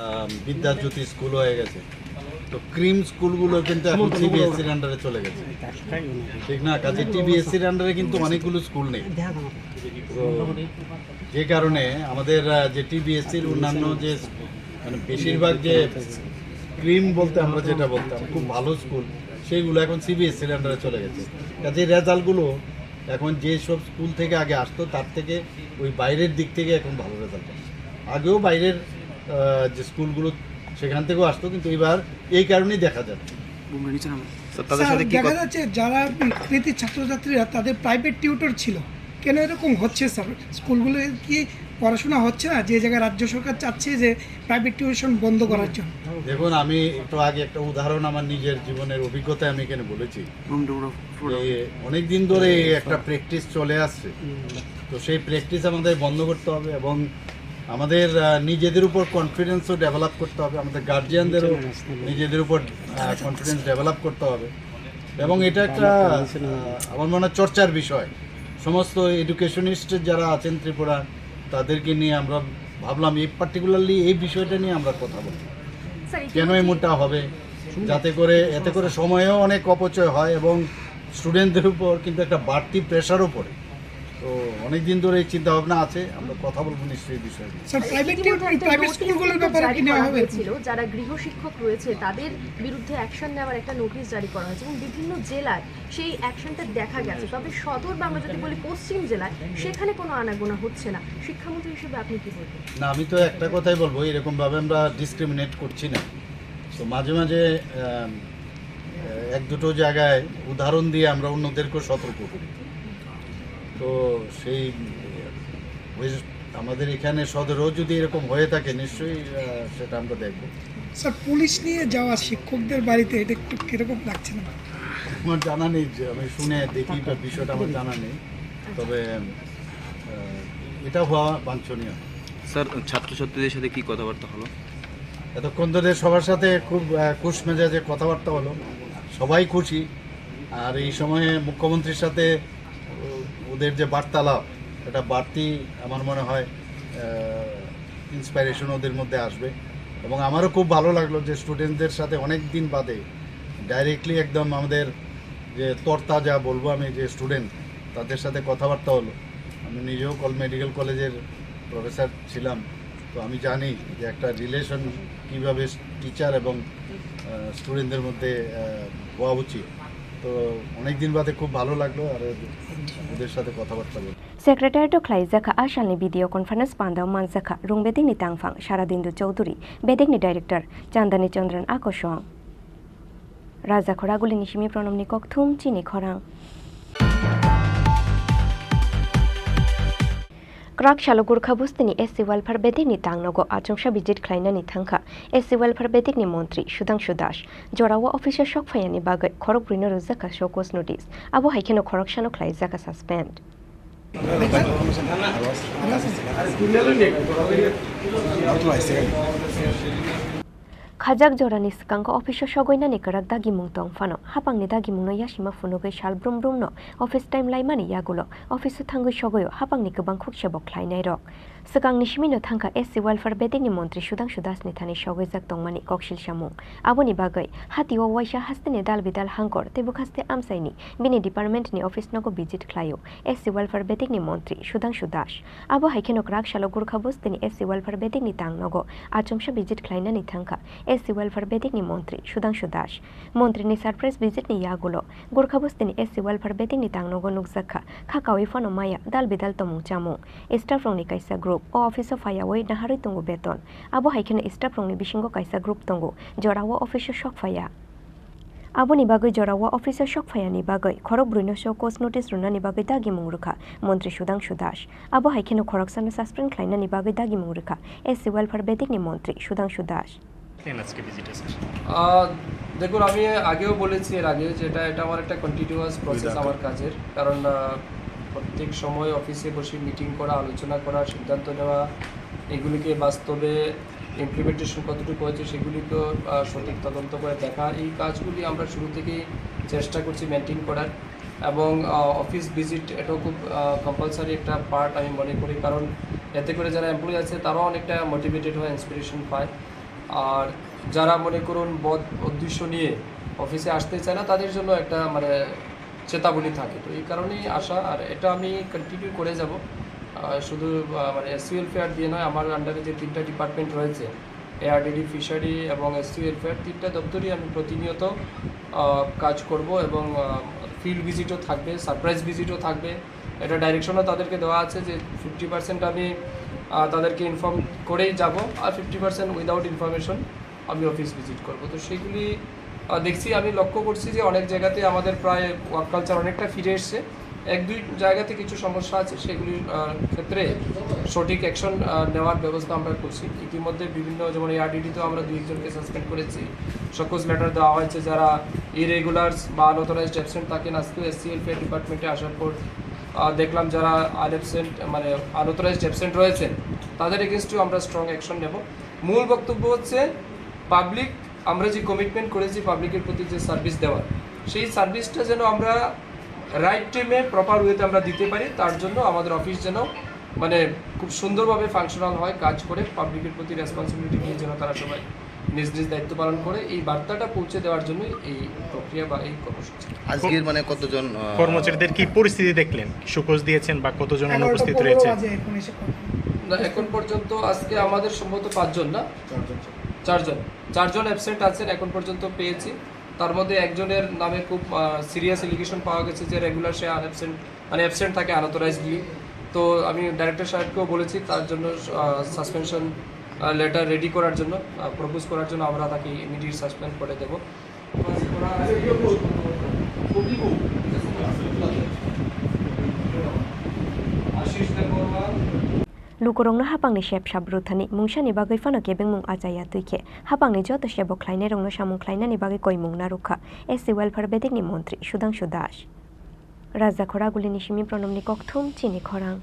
আহ, বিদ্যাজ্যোতি স্কুল হয়ে গেছে। তো ক্রিম স্কুলগুলো কিন্তু এখন সিবিএসসির আন্ডারে চলে গেছে, ঠিক না? কাজে টিবিএসসির আন্ডারে কিন্তু অনেকগুলো স্কুল নেই। তো যে কারণে আমাদের, আহ, যে টিবিএসসির অন্যান্য যে, মানে, বেশিরভাগ যে ক্রিম বলতে আমরা যেটা বলতাম, খুব ভালো স্কুল, সেইগুলো এখন সিবিএসসির আন্ডারে চলে গেছে। কাজে রেজাল্টগুলো এখন যে সব স্কুল থেকে আগে আসতো, তার থেকে ওই বাইরের দিক থেকে এখন ভালো রেজাল্ট আসছে। আগেও বাইরের, আহ, যে স্কুলগুলো, সেখান থেকেও আসতো, কিন্তু এবার এই কারণেই দেখা যাচ্ছে। স্যার, তাদের স্যার, সাথে কি দেখা কথা যাচ্ছে যারা কৃতি ছাত্রছাত্রীরা, তাদের প্রাইভেট টিউটর ছিল, কেন এরকম হচ্ছে স্যার? স্কুলগুলো কি পড়াশোনা হচ্ছে না? যে জায়গায় রাজ্য সরকার চাচ্ছে যে প্রাইভেট টিউশন বন্ধ করার জন্য। দেখুন, আমি একটু আগে একটা উদাহরণ আমার নিজের জীবনের অভিজ্ঞতায় আমি এখানে বলেছি। এই অনেক দিন ধরে এই একটা প্র্যাকটিস চলে আসছে। তো সেই প্র্যাকটিস আমাদের বন্ধ করতে হবে এবং আমাদের, আহ, নিজেদের উপর কনফিডেন্সও ডেভেলপ করতে হবে, আমাদের গার্জিয়ানদেরও নিজেদের উপর, আহ, কনফিডেন্স ডেভেলপ করতে হবে। এবং এটা একটা আহ, আমার মনে হয় চর্চার বিষয়। সমস্ত এডুকেশনিস্ট যারা আছেন ত্রিপুরা, তাদেরকে নিয়ে আমরা ভাবলাম এই পার্টিকুলারলি এই বিষয়টা নিয়ে আমরা কথা বলব। স্যার, কেন ইতিমধ্যে এমনটা হবে? যাতে করে এতে করে সময়ও অনেক অপচয় হয় এবং স্টুডেন্টদের উপর কিন্তু একটা বাড়তি প্রেশারও পড়ে। তো অনেক দিন ধরে এই চিন্তা ভাবনা আছে, আমরা কথা বলবো নিশ্চয়ই এই বিষয়ে। স্যার, প্রাইভেট ইতিমধ্যে টিউটর, একটা প্রাইভেট নোটিশ স্কুলগুলোর ব্যাপারে জারি কি নেওয়া করা হবে? হয়েছিল, যারা গৃহশিক্ষক রয়েছে তাদের বিরুদ্ধে অ্যাকশন নেওয়ার একটা নোটিশ জারি করা হয়েছে এবং বিভিন্ন জেলায় সেই অ্যাকশনটা দেখা গেছে। তবে সদর বা আমরা যদি বলি পশ্চিম জেলায়, সেখানে কোনো আনাগোনা হচ্ছে না। শিক্ষামন্ত্রী হিসেবে আপনি কি বলবেন? না, আমি তো একটা কথাই বলবো, এরকম ভাবে আমরা ডিসক্রিমিনেট করছি না। তো মাঝে মাঝে আম, এক দুটো জায়গায় উদাহরণ দিয়ে আমরা অন্যদেরকেও সতর্ক করি। তো সেই ওই আমাদের এখানে সদরেও যদি এরকম হয়ে থাকে, নিশ্চয়ই আহ, সেটা আমরা দেখব। স্যার, পুলিশ নিয়ে যাওয়া শিক্ষকদের বাড়িতে এটা একটু কিরকম লাগছে না? আমার জানা নেই, যে আমি শুনে দেখি বা বিষয়টা আমার জানা নেই। তবে আহ, এটা হওয়া বাঞ্ছনীয়। স্যার, ছাত্রছাত্রীদের সাথে কি কথাবার্তা হলো? এতক্ষণ ধরে সবার সাথে খুব আহ, খুশ মেজাজে কথাবার্তা হলো, সবাই খুশি। আর এই সময়ে মুখ্যমন্ত্রীর সাথে ও- ওদের যে বার্তালাপ, এটা বাড়তি আমার মনে হয় ইন্সপাইরেশন ওদের মধ্যে আসবে। এবং আমারও খুব ভালো লাগলো যে স্টুডেন্টদের সাথে অনেক দিন বাদে ডাইরেক্টলি একদম আমাদের যে তরতাজা বলবো আমি, যে স্টুডেন্ট, তাদের সাথে কথাবার্তা হলো। আমি নিজেও কল মেডিকেল কলেজের প্রফেসর ছিলাম, তো আমি জানি যে একটা রিলেশন কীভাবে টিচার এবং স্টুডেন্টদের মধ্যে আহ, হওয়া উচিত। তো অনেক দিন বাদে খুব ভালো লাগলো আর ওদের সাথে কথাবার্তা বলে। Secretariat-o khlaijakha a salni video conference pandao manjakha Rungbedekni tangphang Saradindu Chowdhury, Bedekni director Chandani Chandran Akosong. Raja Khoragulini simi Pranamni kokthum chini khorang. Kwrak salo Gurkha bustini S C welfare bedekni tangnogo achomsa visit khlainani thangkha S C welfare bedekni montri Sudhangshu Das. Jorao office-o sok phaiyani bagwi khorokbrwino rwjakha show cause notice. Abo hai kheno khoroksano khlaijakha suspend. Khajak jorani swkango office-o sogoinani kwrak dagimung tong phano, hapangni dagimungno yasima phunugwi sal brum brumno office time laimani yagulo office-o thangwi sogoio hapangni kwbang khuk sebo khlainairok. Swkangni simino thangkha S C welfare bedekni montri Sudhangshu Dasni thani sogwijak tongmani koksil samung. Aboni bagwi hatio waisa hasteni dal bidal hangkor tei bwkhaste amchaini bini departmentni office nogo visit khlaio S C welfare bedekni montri Sudhangshu Das. Abo hai kheno kwrak salo Gurkha bustini S C welfare bedekni tangnogo achomsa visit khlainani thangkha S C welfare bedekni montri Sudhangshu Das. Montrini surprise visitni yagulo Gurkha bustini S C welfare bedekni tangnogo nukjakha kha kaui phano maya dal bidal tomung chamung. Staff rokni kaisa group o office-o phaiyaui naharwi tongo beton. Abo hai kheno staff rokni bisingo kaisa group tongo, jorao office-o sok phaiya. Aboni bagwi jorao office-o sok phaiyani bagwi khorokbrwino show cause notice rwnani bagwi dagimung rwkha montri Sudhangshu Das. Abo hai kheno khoroksano suspend khlainani bagwi dagimung rwkha S C welfare bedekni montri Sudhangshu Das. কেন আজকে ভিজিটে, স্যার? আহ, দেখুন, আমি আগেও বলেছি এর আগে যে এটা, এটা আমার একটা কন্টিনিউয়াস প্রসেস আমার কাজের, কারণ আহ, প্রত্যেক সময় অফিসে বসে মিটিং করা, আলোচনা করা, সিদ্ধান্ত নেওয়া, এগুলিকে বাস্তবে ইমপ্লিমেন্টেশন কতটুকু হয়েছে সেগুলি তো আহ, সঠিক তদন্ত করে দেখা, এই কাজগুলি আমরা শুরু থেকেই চেষ্টা করছি মেনটেন করার। এবং আহ, অফিস ভিজিট এটাও খুব কম্পালসারি একটা পার্ট আমি মনে করি, কারণ এতে করে যারা এমপ্লয়ি আছে তারাও অনেকটা মোটিভেটেড হয়, ইন্সপিরেশন পায়। আর যারা মনে করুন বদ উদ্দেশ্য নিয়ে অফিসে আসতে চায় না, তাদের জন্য একটা মানে চেতাবনী থাকে। তো এই কারণেই আসা, আর এটা আমি কন্টিনিউ করে যাব। আহ, শুধু আহ, মানে এসসি ওয়েলফেয়ার দিয়ে নয়, আমার আন্ডারে যে তিনটা ডিপার্টমেন্ট রয়েছে, এআরডিডি, ফিশারি এবং এসসি ওয়েলফেয়ার, তিনটা দপ্তরই আমি প্রতিনিয়ত আহ, কাজ করব এবং ফিল্ড ভিজিটও থাকবে, সারপ্রাইজ ভিজিটও থাকবে। এটা ডাইরেকশনও তাদেরকে দেওয়া আছে যে ফিফটি পার্সেন্ট আমি আহ, তাদেরকে ইনফর্ম করেই যাব, আর ফিফটি পার্সেন্ট উইদাউট ইনফরমেশন আমি অফিস ভিজিট করব। তো সেগুলি আহ, দেখছি, আমি লক্ষ্য করছি যে অনেক জায়গাতে আমাদের প্রায় ওয়ার্ক কালচার অনেকটা ফিরে এসছে। এক দুই জায়গাতে কিছু সমস্যা আছে, সেগুলির আহ, ক্ষেত্রে সঠিক অ্যাকশন নেওয়ার ব্যবস্থা আমরা করছি। ইতিমধ্যে বিভিন্ন, যেমন এআরডিডিতেও আমরা দুই একজনকে সাসপেন্ড করেছি, শোকজ লেটার দেওয়া হয়েছে যারা ইরেগুলার্স বা আনঅথরাইজড অ্যাবসেন্ট থাকেন। আজকেও এসসি ওয়েলফেয়ার ডিপার্টমেন্টে আসার পর আহ, দেখলাম যারা আনঅ্যাবসেন্ট, মানে আনঅথরাইজড অ্যাবসেন্ট রয়েছেন, তাদের এগেনস্টেও আমরা স্ট্রং অ্যাকশন নেব। মূল বক্তব্য হচ্ছে পাবলিক, আমরা যে কমিটমেন্ট করেছি পাবলিকের প্রতি যে সার্ভিস দেওয়ার, সেই সার্ভিসটা যেন আমরা রাইট টাইমে প্রপার ওয়েতে আমরা দিতে পারি, তার জন্য আমাদের অফিস যেন মানে খুব সুন্দরভাবে ফাংশনাল হয়, কাজ করে, পাবলিকের প্রতি রেসপন্সিবিলিটি নিয়ে যেন তারা সবাই নিজ নিজ দায়িত্ব পালন করে, এই বার্তাটা পৌঁছে দেওয়ার জন্যই এই প্রক্রিয়া বা এই কর্মসূচি। আজকের মানে কতজন, আহ, কর্মচারীদের কি পরিস্থিতি দেখলেন? সুখোজ দিয়েছেন বা কতজন এগারোটা অনুপস্থিত পনেরো রয়েছে? বাজে এখন এসে কনফার্ম। না, এখন পর্যন্ত আজকে আমাদের সম্ভবত পাঁচজন, না? চারজন। চারজন, চারজন অ্যাবসেন্ট আছেন এখন পর্যন্ত পেয়েছি। তার মধ্যে একজনের নামে খুব, আহ, সিরিয়াস এলিগেশন পাওয়া গেছে যে রেগুলার সে আনঅ্যাবসেন্ট, মানে অ্যাবসেন্ট থাকে আনঅথরাইজডলি। তো আমি ডাইরেক্টর সাহেবকেও বলেছি তার জন্য, আহ, সাসপেনশন, আহ, লেটার রেডি করার জন্য, আহ, প্রপোজ করার জন্য আমরা তাকে ইমিডিয়েট সাসপেন্ড করে দেব। আশিস Debbarma. Lukurokno hapangni sep sap rwthani mungsani bagwi phano kebengmung achaiya twi khe hapangni joto sebo khlainairokno samung khlainani bagwi koimung narwkha S C Welfare bedekni montri Sudhangshu Das. Rajakhor Agulini simi Pronomni kokthum chini khorang.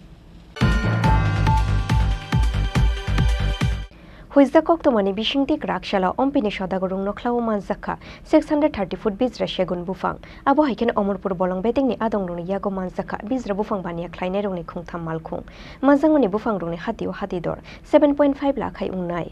Huijak koktomani bisingtwi kwrak salo ompini sodago rwngno khlaio manjakha six hundred thirty foot bijra segun buphang. Abo hai kheno Omorpur bolong bedekni adongrokni yago manjakha bijra buphang baniya khlainairokni khungtham malkhung. Manjakmani buphangrokni hatio hati dor seven point five lakh hai wngnai.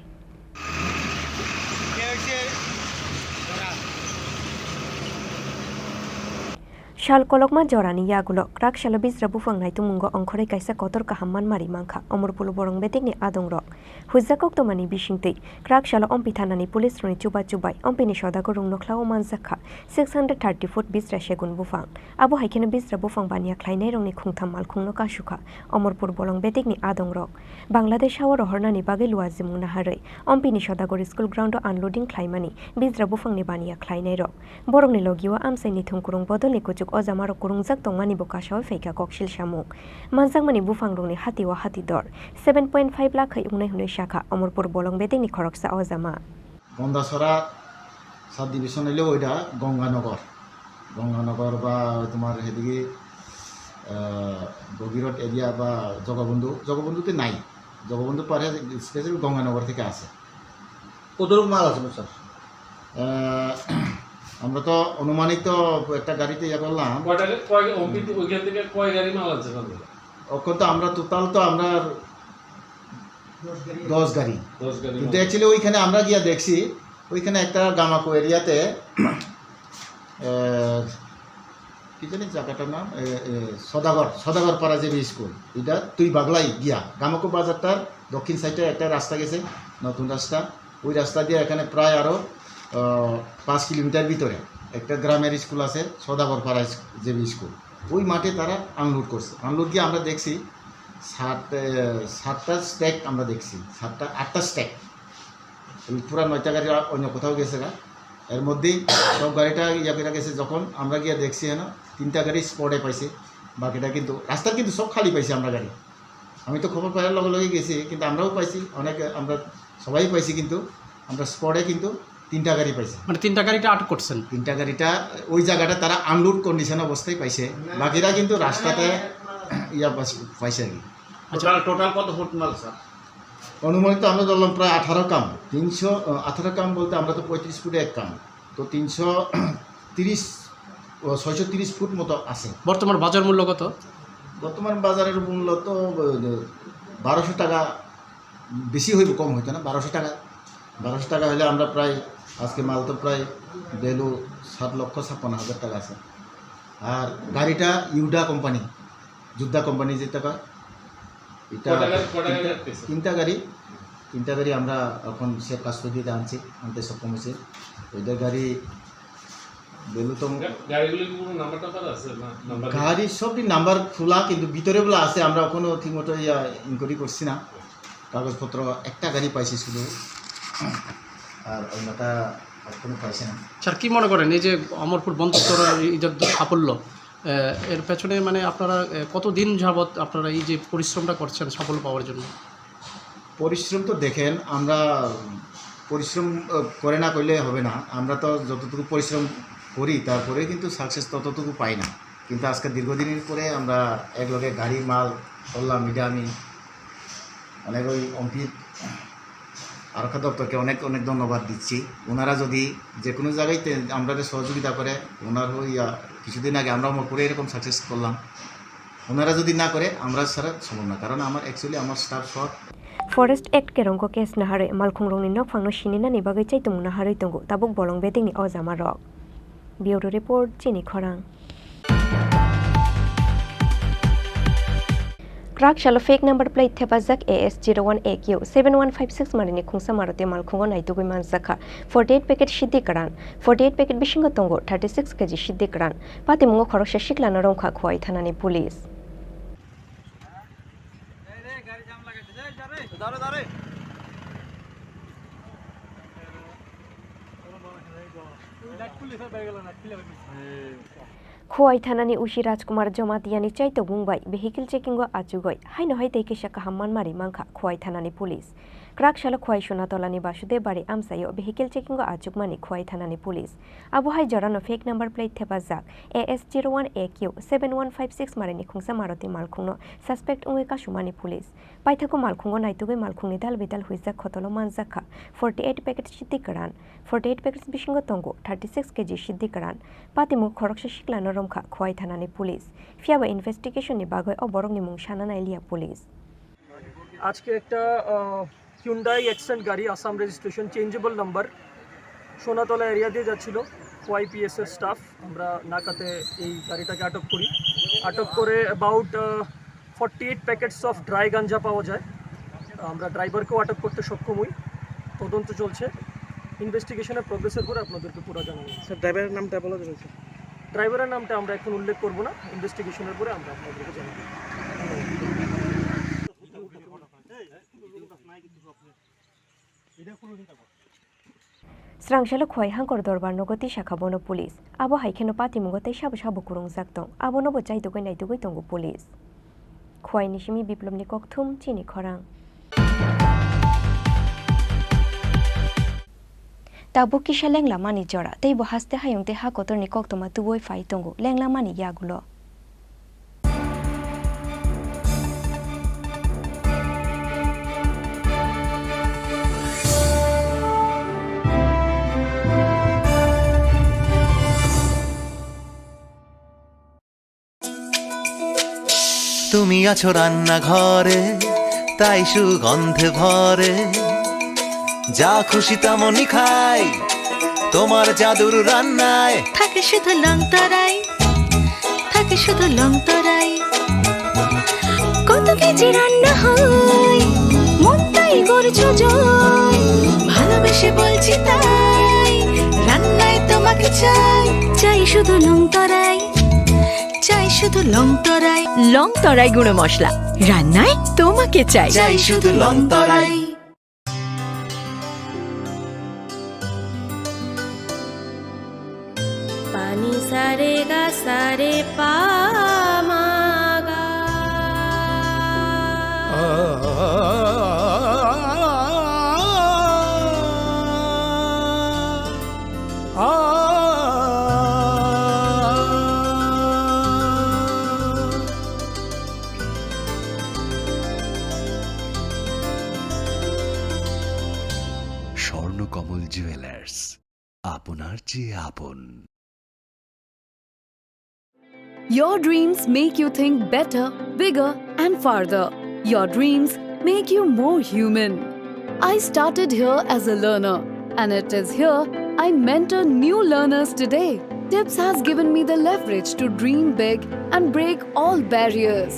Sal kolokma jorani yagulo kwrak salo bijra buphang naitukmungo ongkhorwi kaisa kotor kaham manmari mankha Omorpur bolong bedekni adongrok. Huijak koktomani bisingtwi kwrak salo ompi thanani police rokni chuba chubai ompini sodago rwngno khlaio manjakha six hundred thirty foot bijra segun buphang. Abo hai kheno bijra buphang baniya khlainairokni khungtham malkhungno kasukha Omorpur bolong bedekni adongrok. Bangladesh hao rohornani bagwi luajimung naharwi ompini sodago school ground o unloading khlaimani bijra buphangni baniya khlainairok. Borokni logio amchaini thung kurung bodolni kuchuk ojamarok kurungjak tongmani bo kasaui phaikha koksil samung. Manjakmani buphangrokni hatio hati dor seven point five lakh hai wngnai hwnwi sakha Omorpur bolong bedekni khoroksa ojama. Gondasora sub division hoile oida Gonganagar, Gonganagar ba tomar hedigi, ah, Bogirot area ba Jogabondhu, Jogabondhu te nai, Jogabondhu pare special Gonganagar theke ase. কতটুকু মাল আছে, স্যার? আহ, আমরা তো আনুমানিক তো একটা গাড়িতে ইয়ে করলাম। কয়টা গা-, কয় গা-, ওখান থেকে, ওইখান থেকে কয় গাড়ি মাল আছে, স্যার? ওখান তো আমরা টোটাল তো আমরা দশ গাড়ি। দশ গাড়ি কিন্তু মাল। Actually ওইখানে আমরা গিয়া দেখছি, ওইখানে একটা গামাকো এরিয়াতে, আহ, কি জানি জায়গাটার নাম, এ, এ, সদাগর, সদাগর পাড়া জেবি স্কুল, এটা তুই বাগলাই গিয়া, গামাকো বাজারটার দক্ষিণ সাইডে একটা রাস্তা গেছে, নতুন রাস্তা, ওই রাস্তা দিয়ে এখানে প্রায় আরো, আহ, পাঁচ কিলোমিটার ভিতরে একটা গ্রামের স্কুল আছে, সদাগর পাড়া স্কুল, জেবি স্কুল, ওই মাঠে তারা আনলোড করছে। আনলোড গিয়ে আমরা দেখছি সাত, এ, সাতটা স্ট্যাক আমরা দেখছি, সাতটা আটটা স্ট্যাক। এই পুরা নয়টা গাড়ি অন্য কোথাও গেছে গা। এর মধ্যেই সব গাড়িটা ইয়া করে গেছে। যখন আমরা গিয়ে দেখছি, হ্যাঁ, তিনটা গাড়ি স্পটে পাইছে, বাকিটা কিন্তু রাস্তার কিন্তু সব খালি পাইছে আমরা গাড়ি। আমি তো খবর পাওয়ার লগে লগে গেছি, কিন্তু আমরাও পাইছি, অনেক আমরা সবাই পাইছি, কিন্তু আমরা স্পটে কিন্তু তিনটা গাড়ি পাইছি। মানে তিনটা গাড়িটা আটক করছেন? তিনটা গাড়িটা ওই জায়গাটা তারা আনলোড কন্ডিশন অবস্থায় পাইছে, বাকিরা কিন্তু রাস্তাতে ইয়া পাস-, পাইছে আর কি। আচ্ছা। টোটাল, টোটাল কত ফুট মাল, স্যার? অনুমানিক তো আমরা ধরলাম প্রায় আঠারো কাম, তিনশো, আহ, আঠারো কাম বলতে আমরা তো পঁয়ত্রিশ ফুটে এক কাম, তো তিনশো তিরিশ, ও, ছয়শো তিরিশ ফুট মতো আছে। বর্তমান বাজার মূল্য কত? বর্তমান বাজারের মূল্য তো, আহ, বারোশো টাকা, বেশি হইব, কম হইতো না, বারোশো টাকা। বারোশো টাকা হলে আমরা প্রায়, আজকে মাল তো প্রায় ভ্যালু সাত লক্ষ ছাপ্পান্ন হাজার টাকা আছে। আর গাড়িটা ইউডা কোম্পানি, যোদ্ধা কোম্পানি যেটা কয়, এটা কয়টা গাড়ি, কয়টা গাড়ি তিনটা, আটকেছে? তিনটা গাড়ি, তিনটা গাড়ি আমরা এখন সেফ কাস্টডিতে আনছি, আনতে সক্ষম হয়েছে। ওইদের গাড়ি ভ্যালু তো গা-, গাড়িগুলো কি কোনো নাম্বার টাম্বার আছে না? নাম্বার নেই? গাড়ি সবই নাম্বার খোলা, কিন্তু ভিতরে বলা আছে, আমরা এখনো ঠিকমতো ইয়া ইনকোয়ারি করছি না। কাগজপত্র একটা গাড়ি পাইছি শুধু, আর অন্যটা এখনো পাইছি না। স্যার, কি মনে করেন এই যে অমরপুর বন্দর চোরের এই যে সাফল্য, আহ, এর পেছনে মানে আপনারা, আহ, কতদিন যাবত আপনারা এই যে পরিশ্রমটা করছেন সাফল্য পাওয়ার জন্য? পরিশ্রম তো দেখেন, আমরা পরিশ্রম, আহ, করে না করলে হবে না। আমরা তো যতটুকু পরিশ্রম করি, তারপরে কিন্তু সাকসেস ততটুকু পাই না। কিন্তু আজকে দীর্ঘদিনের পরে আমরা এক লগে গাড়ি মাল করলাম, এটা আমি অনেক ওই অম্পিত আরক্ষা দপ্তরকে অনেক অনেক ধন্যবাদ দিচ্ছি। ওনারা যদি যে কোনো জায়গায় তে-, আমরাদের সহযোগিতা করে, ওনার ওই, আহ, কিছুদিন আগে আমরা মকপুরে এরকম সাকসেস করলাম। ওনারা যদি না করে, আমরা ছাড়া সম্ভব না, কারণ আমার অ্যাকচুয়ালি আমার স্টাফ সহ Forest Act kerongo case naharwi malkhungrokni nokphangno sininani bagwi chaitomung naharwi tongo tabuk bolong bedekni o jamarok. Bureau Report, Chini Khorang. Krak salo fake number plate thepajak A S zero one A Q seven one five six marini khungsa Maruti malkhungo naitugwi manjakha forty-eight packet siddi kwran. Forty-eight packet bisingo tongo thirty-six K G siddi kwran. Patimungo khoroksa siklano romkha Khowai thanani police. Khowai thanani O C Rajkumar Jomatiani chaitokmung bai vehicle checkingo achugoi haino hai tei kisa kaham manmari mankha Khowai thanani police. Krak salo Khowai Sonatolani Basudev Bari amchaio vehicle checkingo achukmani Khowai thanani police. Abo hai jorano fake number plate thepajak A S zero one A Q seven one five six marini khungsa Maruti malkhungno suspect wngwi kasumani police. Paithago malkhungo naitugwi malkhungni dal bidal huijak khotolo manjakha forty-eight packet siddi kwran. Forty-eight packets bisingo tongo thirty-six K G siddi kwran. Patimungo khoroksa siklano romkha Khowai thanani police. Phiyaba investigation ni bagwi o borokni mung sana nailiya police. আজকে একটা, আহ, Hyundai Accent গাড়ি, Assam registration, changeable number, Sonatala area দিয়ে যাচ্ছিল। ওয়াইপিএস এর স্টাফ, আমরা নাকাতে এই গাড়িটাকে আটক করি। আটক করে অ্যাবাউট, আহ, forty eight packets of dry ganja পাওয়া যায়। আমরা ড্রাইভারকেও আটক করতে সক্ষম হই। তদন্ত চলছে। ইনভেস্টিগেশনের প্রোগ্রেসের পরে আপনাদেরকে পুরো জানানো হবে। স্যার, ড্রাইভারের নামটা বলা যাবে, স্যার? ড্রাইভারের নামটা আমরা এখন উল্লেখ করব না, ইনভেস্টিগেশনের পরে আমরা আপনাদেরকে জানাবো। Srangsalo Khowai Hangkor Dorbar nogo tisa kha bono police. Abo hai kheno patimungo tei sabo sabo kwrwngjak tong. Abono bo chaitugwi naitugwi tongo police. Khowai ni simi Biplobni kokthum, Chini Khorang. Tabuk kisa lenglamani jora, tei bo haste hayung tei ha kotorni koktwma tubui phai tongo, lenglamani yagulo. তুমি আছো রান্নাঘরে, তাই সুগন্ধে ভরে। যা খুশি তেমনই খাই, তোমার জাদুর রান্নায়। থাকে শুধু লংতরাই, থাকে শুধু লংতরাই। কত কেজি রান্না হয়, মনটাই করছো জয়। ভালোবেসে বলছি তাই, রান্নায় তোমাকে চাই, চাই শুধু লংতরাই। চাই শুধু লংতরাই। লংতরাই গুঁড়ো মশলা, রান্নায় তোমাকে চাই। চাই শুধু লংতরাই। পানি সারে গা সারে পা মা গা। স্বর্ণকমল জুয়েলার্স, আপনার চেয়ে আপন। Your dreams make you think better, bigger, and farther. Your dreams make you more human. I started here as a learner, and it is here I mentor new learners today. Tips has given me the leverage to dream big and break all barriers.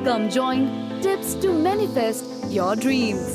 Come join Tips to manifest your dreams.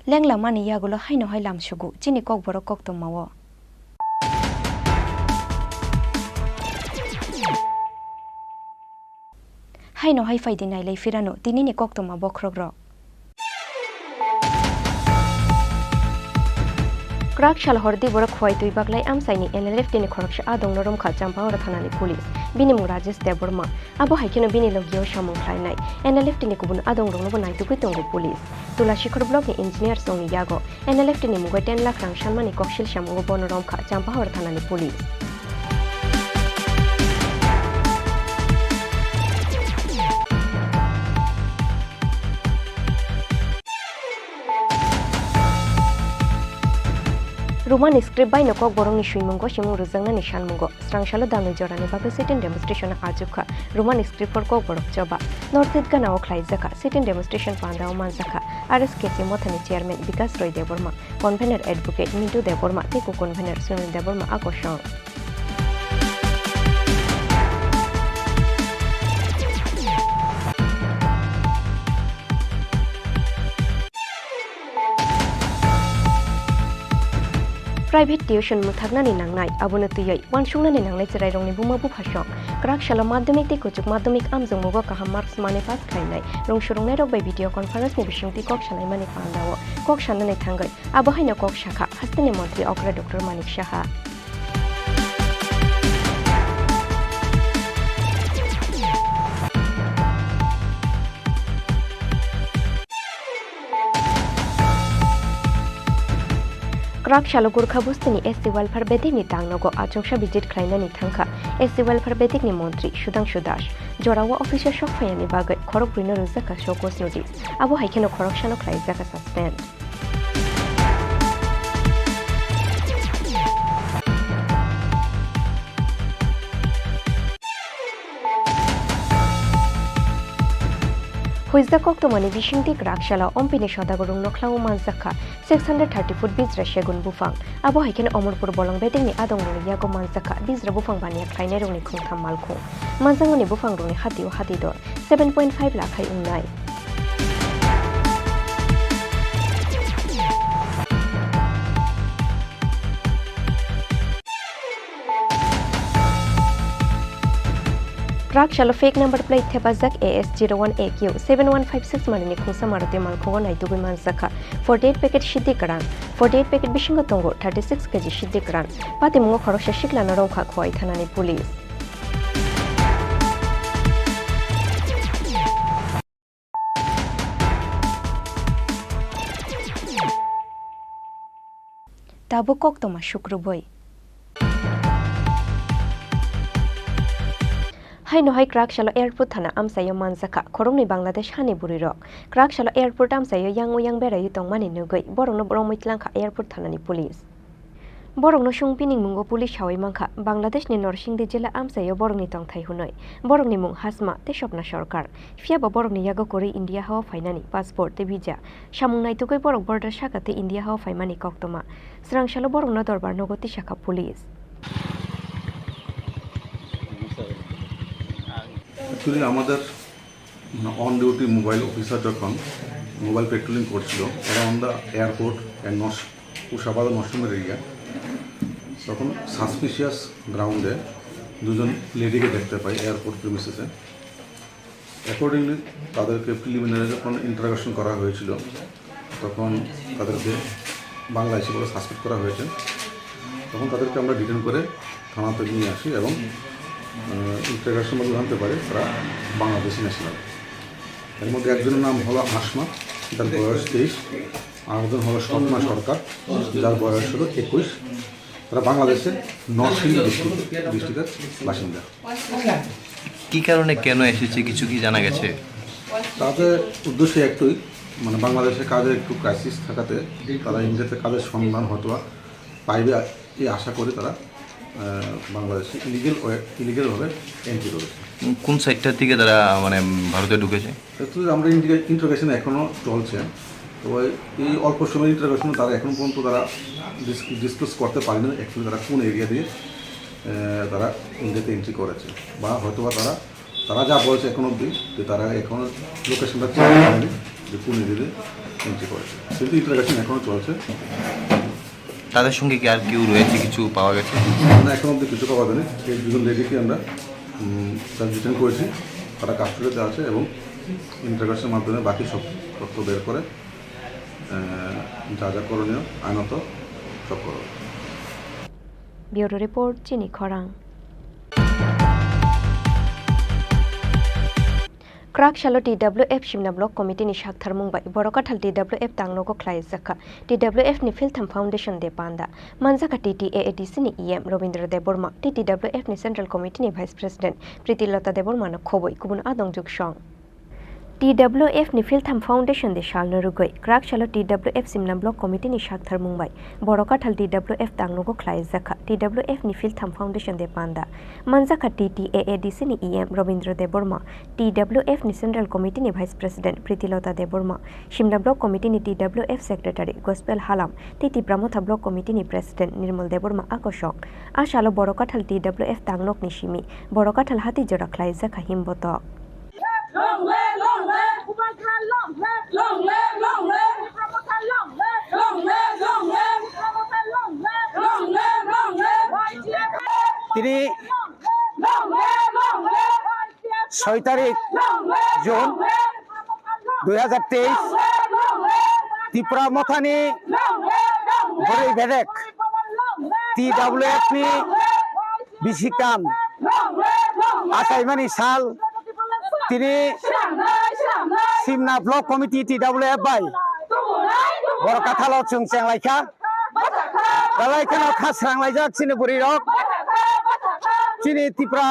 Lenglamani yagulo haino hai lamsugo chini kokborok koktwmao. Haino hai phaidi nailai phirano tinini koktwma bokhrokrok. Kwrak sal hordi borok Khowai twi baklai amchaini N L F T ni khoroksa adongno romkha Champahor thanani police. Bini mung Rajesh Debbarma. Abo hai kheno bini logio samung khlainai N L F T ni kubun adongroknobo naitugwi tongo police. Tulasikhor block ni engineer songni yago N L F T ni mungwi ten lakh rang sanmani koksil samungo bono romkha Champahor thanani police. Roman script bai no kokborokni swimungo simung rwjaknani sanmungo. Srangsalo damni jorani bagwi sit-in demonstration achukha Roman script for kokborok choba. North East ganao khlaijakha sit-in demonstration pandao manjakha R S K C mothani chairman Bikas Roy Debbarma, convener advocate Mintu Debbarma tei co-convener Sunil Debbarma a kosong. Private tuition mwthaknani nangnai, abono twiwi uansuknani nangnai chwrairokni buma buphasong. Kwrak salo madhyamik tei kuchuk madhyamik amjokmugo kaham marks manwi pass khlainai rwngsurungnairok bai video conference ni bisingtwi kok salaimani pandao kok sanani thangwi abo haino kok sakha hasteni montri okra Doctor Manik Saha. Kwrak salo Gurkha bustini S T welfare bedekni tangnogo achuksa visit khlainani thangkha S T welfare bedekni montri Sudhangshu Das. Jorao office-o sok phaiyani bagwi khorokbrwino rwjakha show cause notice. Abo hai kheno khoroksano khlaijakha suspend. Huijak koktwmani bisingtwi kwrak salo Ompini sodago rwngno khlangwi manjakha six hundred thirty foot bijra segun buphang. Abo hai kheno Omorpur bolong bedekni adongrokni yago manjakha bijra buphang baniya khlainairokni khungtham malkhung. Manjakmani buphangrokni hatio hati dor seven point five lakh hai wngnai. Kwrak salo fake number plate thepajak A S zero one A Q seven one five six manwini khungsa Maruti malkhungo naitugwi manjakha forty eight packet siddi kwran. Forty eight packet bisingo tongo thirty six K G siddi kwran. Patimungo khoroksa siklano romkha Khowai thanani police. Tabuk koktwma sukrubwi. Haino hai kwrak salo airport thana amchaio manjakha khoroknwi Bangladesh hani bwrwirok. Kwrak salo airport amchaio yang uyang beraiwi tongmani nugwi borokno romwi tlangkha airport thanani police. Borokno sung pining mungo police sawi mankha Bangladeshni Norsingdi jila amchaio borokni tongthai hwnwi. Borokni mung Hasma tei Swapna Sarkar. Phiya bo borokni yago kwrwi India hao phainani passport tei visa samung naitugwi borok border saka tei India hao phaimani koktwma. Swrangsalo borokno dorbar nogo tisakha police. Actually, আমাদের মানে, on duty mobile officer যখন mobile patrolling করছিল around the airport and নস-, উষাবাদ নরসিংহ এরিয়া, তখন সাসপিশিয়াস গ্রাউন্ডে দুজন লেডিকে দেখতে পাই এয়ারপোর্ট প্রিমিসেসে। অ্যাকর্ডিংলি, তাদেরকে প্রিলিমিনারি যখন ইন্টারোগেশন করা হয়েছিল, তখন তাদেরকে বাংলাদেশি বলে সাসপেক্ট করা হয়েছে। তখন তাদেরকে আমরা ডিটেন করে থানাতে নিয়ে আসি এবং, আহ, ইন্টারোগেশন মধ্যে জানতে পারি তারা বাংলাদেশি ন্যাশনাল। এর মধ্যে একজনের নাম হলো আসমা, যার বয়স তেইশ, আর একজন হলো স্বপ্না সরকার, যার বয়স হলো একুশ। তারা বাংলাদেশের নরসিংদী ডিস্ট্রিক্ট, ডিস্ট্রিক্টের বাসিন্দা। কি কারণে কেন এসেছে কিছু কি জানা গেছে? তাদের উদ্দেশ্য একটাই, মানে, বাংলাদেশে কাজের একটু ক্রাইসিস থাকাতে তারা ইন্ডিয়াতে কাজের সন্ধান হয়তো বা পাইবে, এই আশা করে তারা, আহ, বাংলাদেশে ইলিগেল ওয়ে, ইলিগেলভাবে এন্ট্রি করেছে। কোন সাইডটার দিকে তারা, মানে, ভারতে ঢুকেছে? তো আমরা ইন্ডিয়া ইন্টারোগেশন এখনো চলছে। তো এই অল্প সময়ের ইন্টারোগেশনে তারা এখন পর্যন্ত তারা ডিস-, ডিসক্লোজ করতে পারেনি অ্যাকচুয়ালি তারা কোন এরিয়া দিয়ে, আহ, তারা ইন্ডিয়াতে এন্ট্রি করেছে, বা হয়তো বা তারা, তারা যা বলছে এখন অবধি যে তারা এখনো লোকেশনটা চেঞ্জ করেনি। যে কোন এরিয়াতে এন্ট্রি করেছে, কিন্তু ইন্টারোগেশন এখনো চলছে। তাদের সঙ্গে কি আর কেউ রয়েছে, কিছু পাওয়া গেছে? না, এখন অবধি কিছু পাওয়া যায়নি। এই দুজন লেডিকে আমরা তার ডিটেন করেছি, তারা কাস্টডিতে আছে এবং ইন্টারোগেশনের মাধ্যমে বাকি সব তথ্য বের করে আহ, যা যা করণীয় আইনত সব করা হবে। Bureau Report, Chini Khorang. Kwrak salo T W F Simna Block Committee ni saktharmung bai Borokathal T W F tangnogo khlaijakha. T W F ni Philtham Foundation de panda manjakha T T A A D C ni E M Robindra Debbarma, T T W F ni Central Committee ni Vice President Priti Lota Debbarma no khoboi kubun adong juksong. T W F ni Philtham Foundation de salno rwgwi kwrak salo T W F Simna Block Committee ni saktharmung bai Borokathal T W F tangnogo khlaijakha. T W F ni Philtham Foundation de panda manjakha T T A A D C ni E M Robindra Debbarma, T W F ni Central Committee ni Vice President Priti Lota Debbarma, Simna Block Committee ni T W F Secretary Gospel Halam tei Tipra Motha Block Committee ni President Nirmal Debbarma a kosong. A salo Borokathal T W F tangnok ni simi Borokathal hati jora khlaijakha himbotok. Long live, long live. Bubagra long live. Long live, long live. Tipra Motha long live. Long live, long live. Tipra Motha long live. Long live, long live. Y T F. Tini long live, long live. Y T F. Soi tarik long live, June long live. Tipra Motha long live. Dui hajar teis long live, long live. Tipra Mothani long live, long live. Bwrwi bedek Tipra Motha long live. T W F ni long live. Bisikam achaimani sal tini Simna Block Committee T W F bai Borokathalo chwng chenglaikha. Belai kheno kha sranglaijak chini bwrwirok, chini Tipra,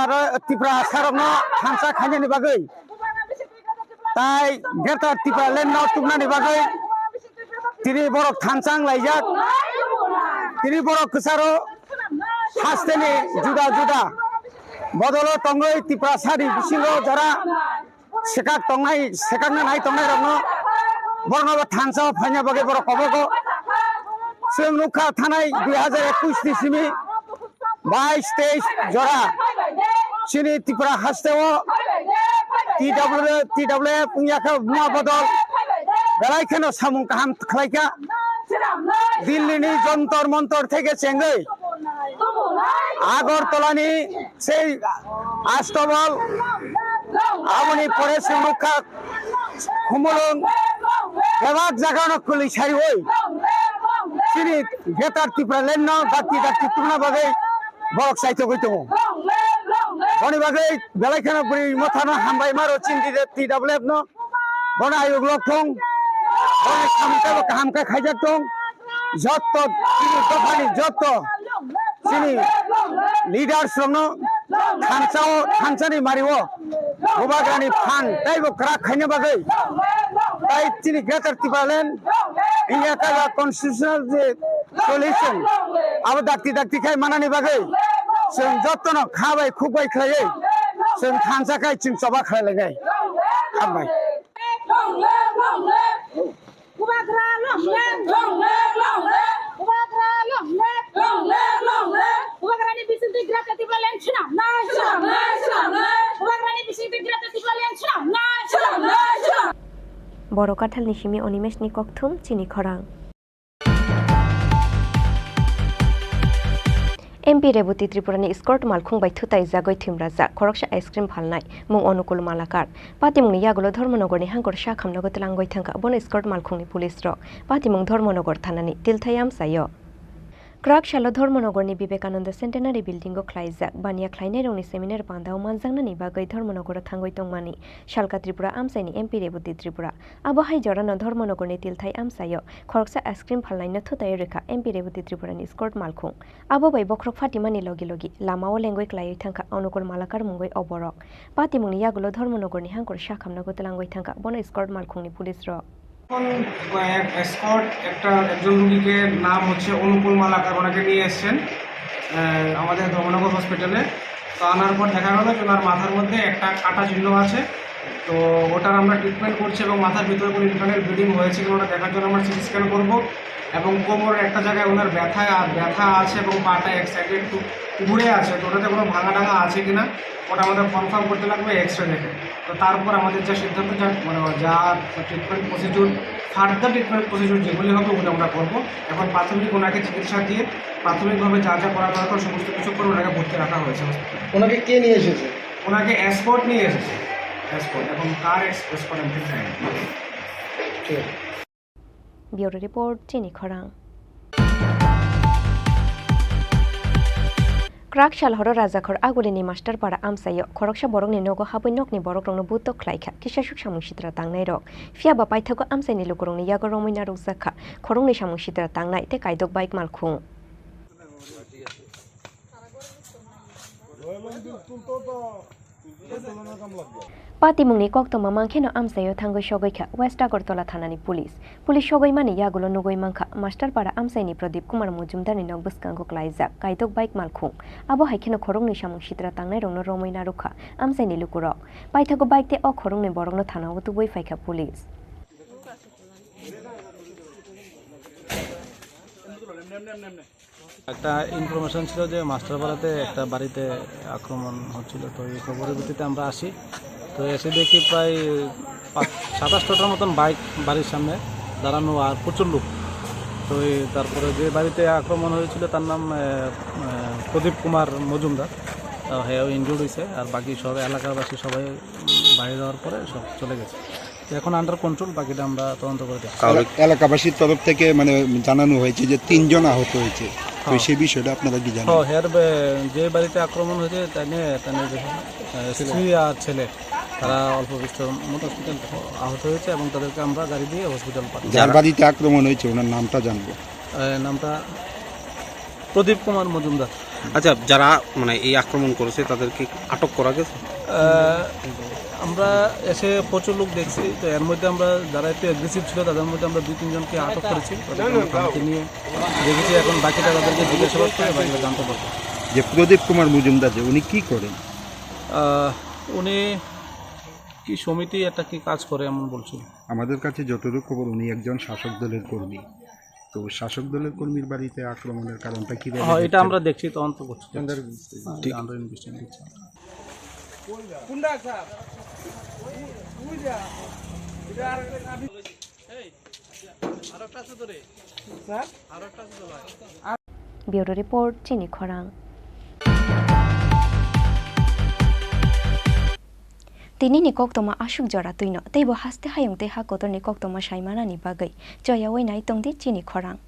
Tiprasarokno thansa khainani bagwi. Tai Greater Tipraland no tubnani bagwi tini borok thansa wnglaijak. Tini borok kwcharo hasteni juda juda bodolo tongwi Tiprasani bisingo jora swkak tongnai, swkakna nai tongnairokno borokno bo thansa o phaina bagwi borok kobogo. Chwng nukha thanai dui hajar ekush ni simi bais teis jora chini Tripura haste o T W, T W F wngya khe buma bodol belai kheno samung kaham khlaikha. Delhi ni Jontor Montor theke chengwi Agartala ni sei Astabal, aboni pore se nukha Khumulwng, bebak jaga no kwlwi saiwi chini Greater Tipraland no dakti dakti tubuna bagwi borok chaithogwi tongo. Boni bagwi belai kheno bwrwi mothano hambai maro chini T W F no. Bono ayuk lok thung, bono samung tebo kaham khe khaijak thung. Jotto chini dophani jotto chini leaders rokno thansao, thansani mario Bubagrani phan teibo kwrak khaina bagwi tai chini Greater Tipraland India Kaiba constitutional je solution abo dakti dakti khai manani bagwi chwng jottono kha bai khuk bai khlaiwi chwng thansa khai chwng choba khlai lainai. Hambai. Bubagra long live! Long live, long live! Bubagra long live! Long live, long live! Bubagrani bisingtwi Greater Tipraland swnamnai! Swnamnai, swnamnai! Bubagrani bisingtwi Greater Tipraland swnamnai! Swnamnai, swnamnai! Borok Kathalni simi Animesh ni kokthum chini khorang. M P Reboti Tripura ni escort malkhung bai thutai jagwi thwimrajak khoroksa ice cream phalnai mung Anukul Malakar. Patimungni yagulo Dharmanagar ni hangkor sakhamno gwtlangwi thangkha bono escort malkhungni police rok. Patimung Dharmanagar thana ni Tilthai amchaio. Kwrak salo Dharmanagar ni Vivekananda Centenary Building o khlaijak baniya khlainairokni seminar panda o manjaknani bagwi Dharmanagar o thangwi tongmani salka Tripura amchaini M P Reboti Tripura. Abo hai jorano Dharmanagar ni Tilthai amchaio khoroksa ice cream phalnaino thutai rwkha M P Reboti Tripura ni escort malkhung. Abo bai bokhorok phatimani logi logi lama o lengwi klaiwi thangkha Anukul Malakar mungwi o borok. Patimungni yagulo Dharmanagar ni hangkor sakhamno gwtlangwi thangkha bono escort malkhungni police rok. এখন, আহ, এক এসকর্ট একটা, একজন রুগীকে, নাম হচ্ছে অনুকূল মালাকার, ওনাকে নিয়ে এসছেন, আহ, আমাদের ধর্মনগর হসপিটালে। তো আনার পর দেখা গেল যে ওনার মাথার মধ্যে একটা কাটা চিহ্ন আছে। তো ওটার আমরা ট্রিটমেন্ট করছি এবং মাথার ভিতরে কোনো ইন্টারনাল ব্লিডিং হয়েছে কিনা ওটা দেখার জন্য আমরা সিটি স্ক্যান করবো। এবং কোমরের একটা জায়গায় ওনার ব্যথা, ব্যথা আছে এবং পাটা এক সাইডে একটু ঘুরে আসে, তো ওটাতে কোনো ভাঙা টাঙা আছে কিনা ওটা আমাদের কনফার্ম করতে লাগবে এক্স রে দেখে। তো তারপর আমাদের যা সিদ্ধান্ত, যা মানে যা treatment procedure, further treatment procedure যেগুলি হবে ওগুলো আমরা করবো। এখন প্রাথমিক ওনাকে চিকিৎসা দিয়ে প্রাথমিকভাবে যা যা করা দরকার সমস্ত কিছু করে ওনাকে ভর্তি রাখা হয়েছে হসপিটালে। ওনাকে কে নিয়ে এসেছে? ওনাকে এসকর্ট নিয়ে এসেছে, এসকর্ট। এখন কার এস-, এসকর্ট আমি ঠিক জানি না। ঠিক আছে। Bureau report, Chini Khorang. Kwrak sal horo Rajakhor Agulini Master Para amchaio khoroksa borokni nogo habwi nokni borokrokno butok khlaikha kisa suk samung sitra tangnairok. Phiya ba paithago amchaini lukurokni yago romwi narwkjakha khoroknwi samung sitra tangnai tei kaidok bike malkhung. Patimungni koktwma mankheno amchaio thangwi sogwi kha West Agartala thanani police. Police sogwi mani yagulo nugwi mankha Master Para amchaini Pradip Kumar Mojumdarni nok bwskango klaijak kaidok bike malkhung. Abo hai kheno khoroknwi samung sitra tangnairokno romwi narwkha amchaini lukurok. Paithago bike tei o khoroknwi borokno thanao tubui phaikha police. একটা ইনফরমেশন ছিল যে মাস্টারপাড়াতে একটা বাড়িতে আক্রমণ হচ্ছিল, তো এই খবরের ভিত্তিতে আমরা আসি। তো এসে দেখি প্রায় পাঁচ, সাত আটশোটার মতন বাইক বাড়ির সামনে দাঁড়ানো আর প্রচুর লোক। তো এই তারপরে যে বাড়িতে আক্রমণ হয়েছিল তার নাম, আহ, আহ, প্রদীপ কুমার মজুমদার। তো হেও ইনজুর্ড হয়েছে, আর বাকি সব এলাকাবাসী সবাই, উম, বাইরে যাওয়ার পরে সব চলে গেছে। এখন আন্ডার কন্ট্রোল, বাকিটা আমরা তদন্ত করে দেখছি। কাউকে এলা-, এলাকাবাসীর তরফ থেকে মানে জানানো হয়েছে যে তিনজন আহত হয়েছে, তো হ্যাঁ। সেই বিষয়টা আপনারা কি জানেন? হ্যাঁ, হের বে-, যে বাড়িতে আক্রমণ হয়েছে, তাই নিয়ে, তাই নিয়ে যে, আহ, স্ত্রী আর ছেলে, তারা অল্প বিস্তর মোটামুটি আহত হয়েছে এবং তাদেরকে আমরা গাড়ি দিয়ে হসপিটাল পাঠাই। যার বাড়িতে আক্রমণ হয়েছে, ওনার নামটা জানবো? আহ, নামটা প্রদীপ কুমার মজুমদার। আচ্ছা, যারা মানে এই আক্রমণ করেছে তাদেরকে আটক করা গেছে? আহ, আমরা এসে প্রচুর লোক দেখছি, তো এর মধ্যে আমরা যারা একটু অ্যাগ্রেসিভ ছিল তাদের মধ্যে আমরা দুই তিনজনকে আটক করেছি, তাদেরকে আমরা থানাতে নিয়ে রেখেছি। এখন বাকিটা তাদেরকে জিজ্ঞাসাবাদ করে বাকিটা জানতে পারবো। যে প্রদীপ কুমার মজুমদার যে উনি কি করেন? আহ, উনি কি সমিতি একটা কি কাজ করে এমন বলছিল। আমাদের কাছে যতটুকু খবর উনি একজন শাসক দলের কর্মী। তো শাসক দলের কর্মীর বাড়িতে আক্রমণের কারণটা কিভাবে হ্যাঁ, এটা দেখছেন? আমরা দেখছি, তদন্ত করছি। Under investigation. ঠিক। আন্ডার ইনভেস্টিগেশন দেখছি। Bureau report, Chini Khorang. Tinini koktwma aswk jora twino, teibo haste hayung tei ha kotorni koktwma saimanani bagwi choyaui nai tongdi Chini Khorang.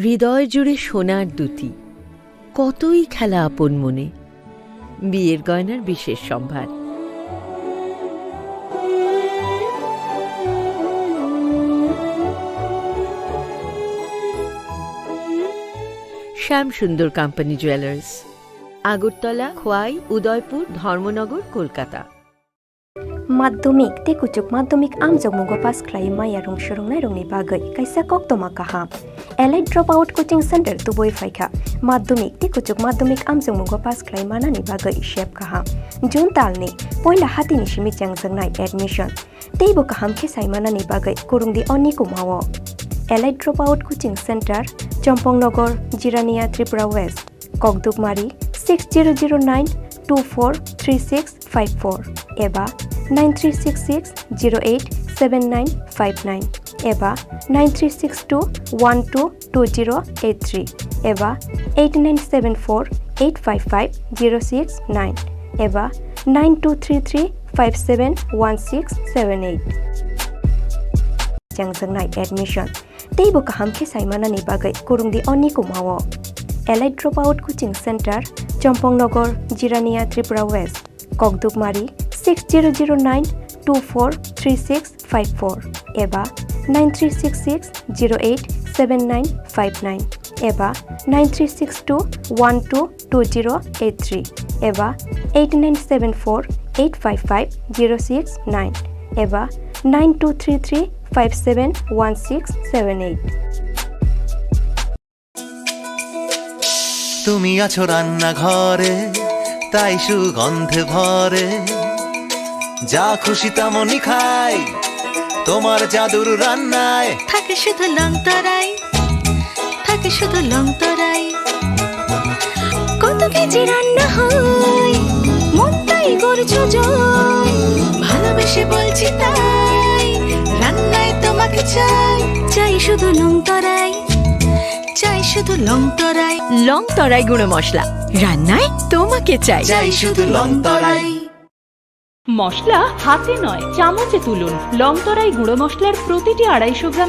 হৃদয় জুড়ে সোনার দুতি, কতই খেলা আপন মনে। বিয়ের গয়নার বিশেষ সম্ভার। শ্যাম সুন্দর কোম্পানি জুয়েলার্স, আগরতলা, খোয়াই, উদয়পুর, ধর্মনগর, Kolkata. Madhyamik tei kuchuk madhyamik amjokmungo pass khlaiwi maya rung swrwngnairokni bagwi kaisa koktwma kaham. Elite Dropout Coaching Center tubui phaikha. Madhyamik tei kuchuk madhyamik amjokmungo pass khlai manani bagwi sep kaham. June talni poila hatini simi chengjaknai admission. Teibo kaham khe sai manani bagwi kwrwngdi o nikumao. Elite Dropout Coaching Center, Chompong Nogor, Jirania, Tripura West. Kokdukmari six zero zero nine two four three six five four eba nine three six six zero eight seven nine five nine eba nine three six two one two two zero eight three eba eight nine seven four eight five five zero six nine eba nine two three three five seven one six seven eight. Chengjaknai admission. Teibo kaham khe sai manani bagwi kwrwngdi o nikumao. Elite Dropout Coaching Center, Chompong Nogor, Jirania, Tripura West. Kokdukmari six zero zero nine two four three six five four eba nine three six six zero eight seven nine five nine eba nine three six two one two two zero eight three eba eight nine seven four eight five five zero six nine eba nine two three three five seven one six seven eight। তুমি আছো রান্নাঘরে, তাই সুগন্ধে ভরে। যা খুশি তেমনই খাই, তোমার জাদুর রান্নায়। থাকে শুধু লং তরাই, থাকে শুধু লং তরাই। কত কেজি রান্না হয়, মনটাই করছো জয়। ভালোবেসে বলছি তাই, রান্নায় তোমাকে চাই। চাই শুধু লং তরাই, চাই শুধু লং তরাই। লং তরাই গুঁড়ো মশলা, রান্নায় তোমাকে চাই। চাই শুধু লং তরাই। মশলা হাতে নয়, চামচে তুলুন। লং তরাই গুঁড়ো মশলার প্রতিটি আড়াইশো গ্রাম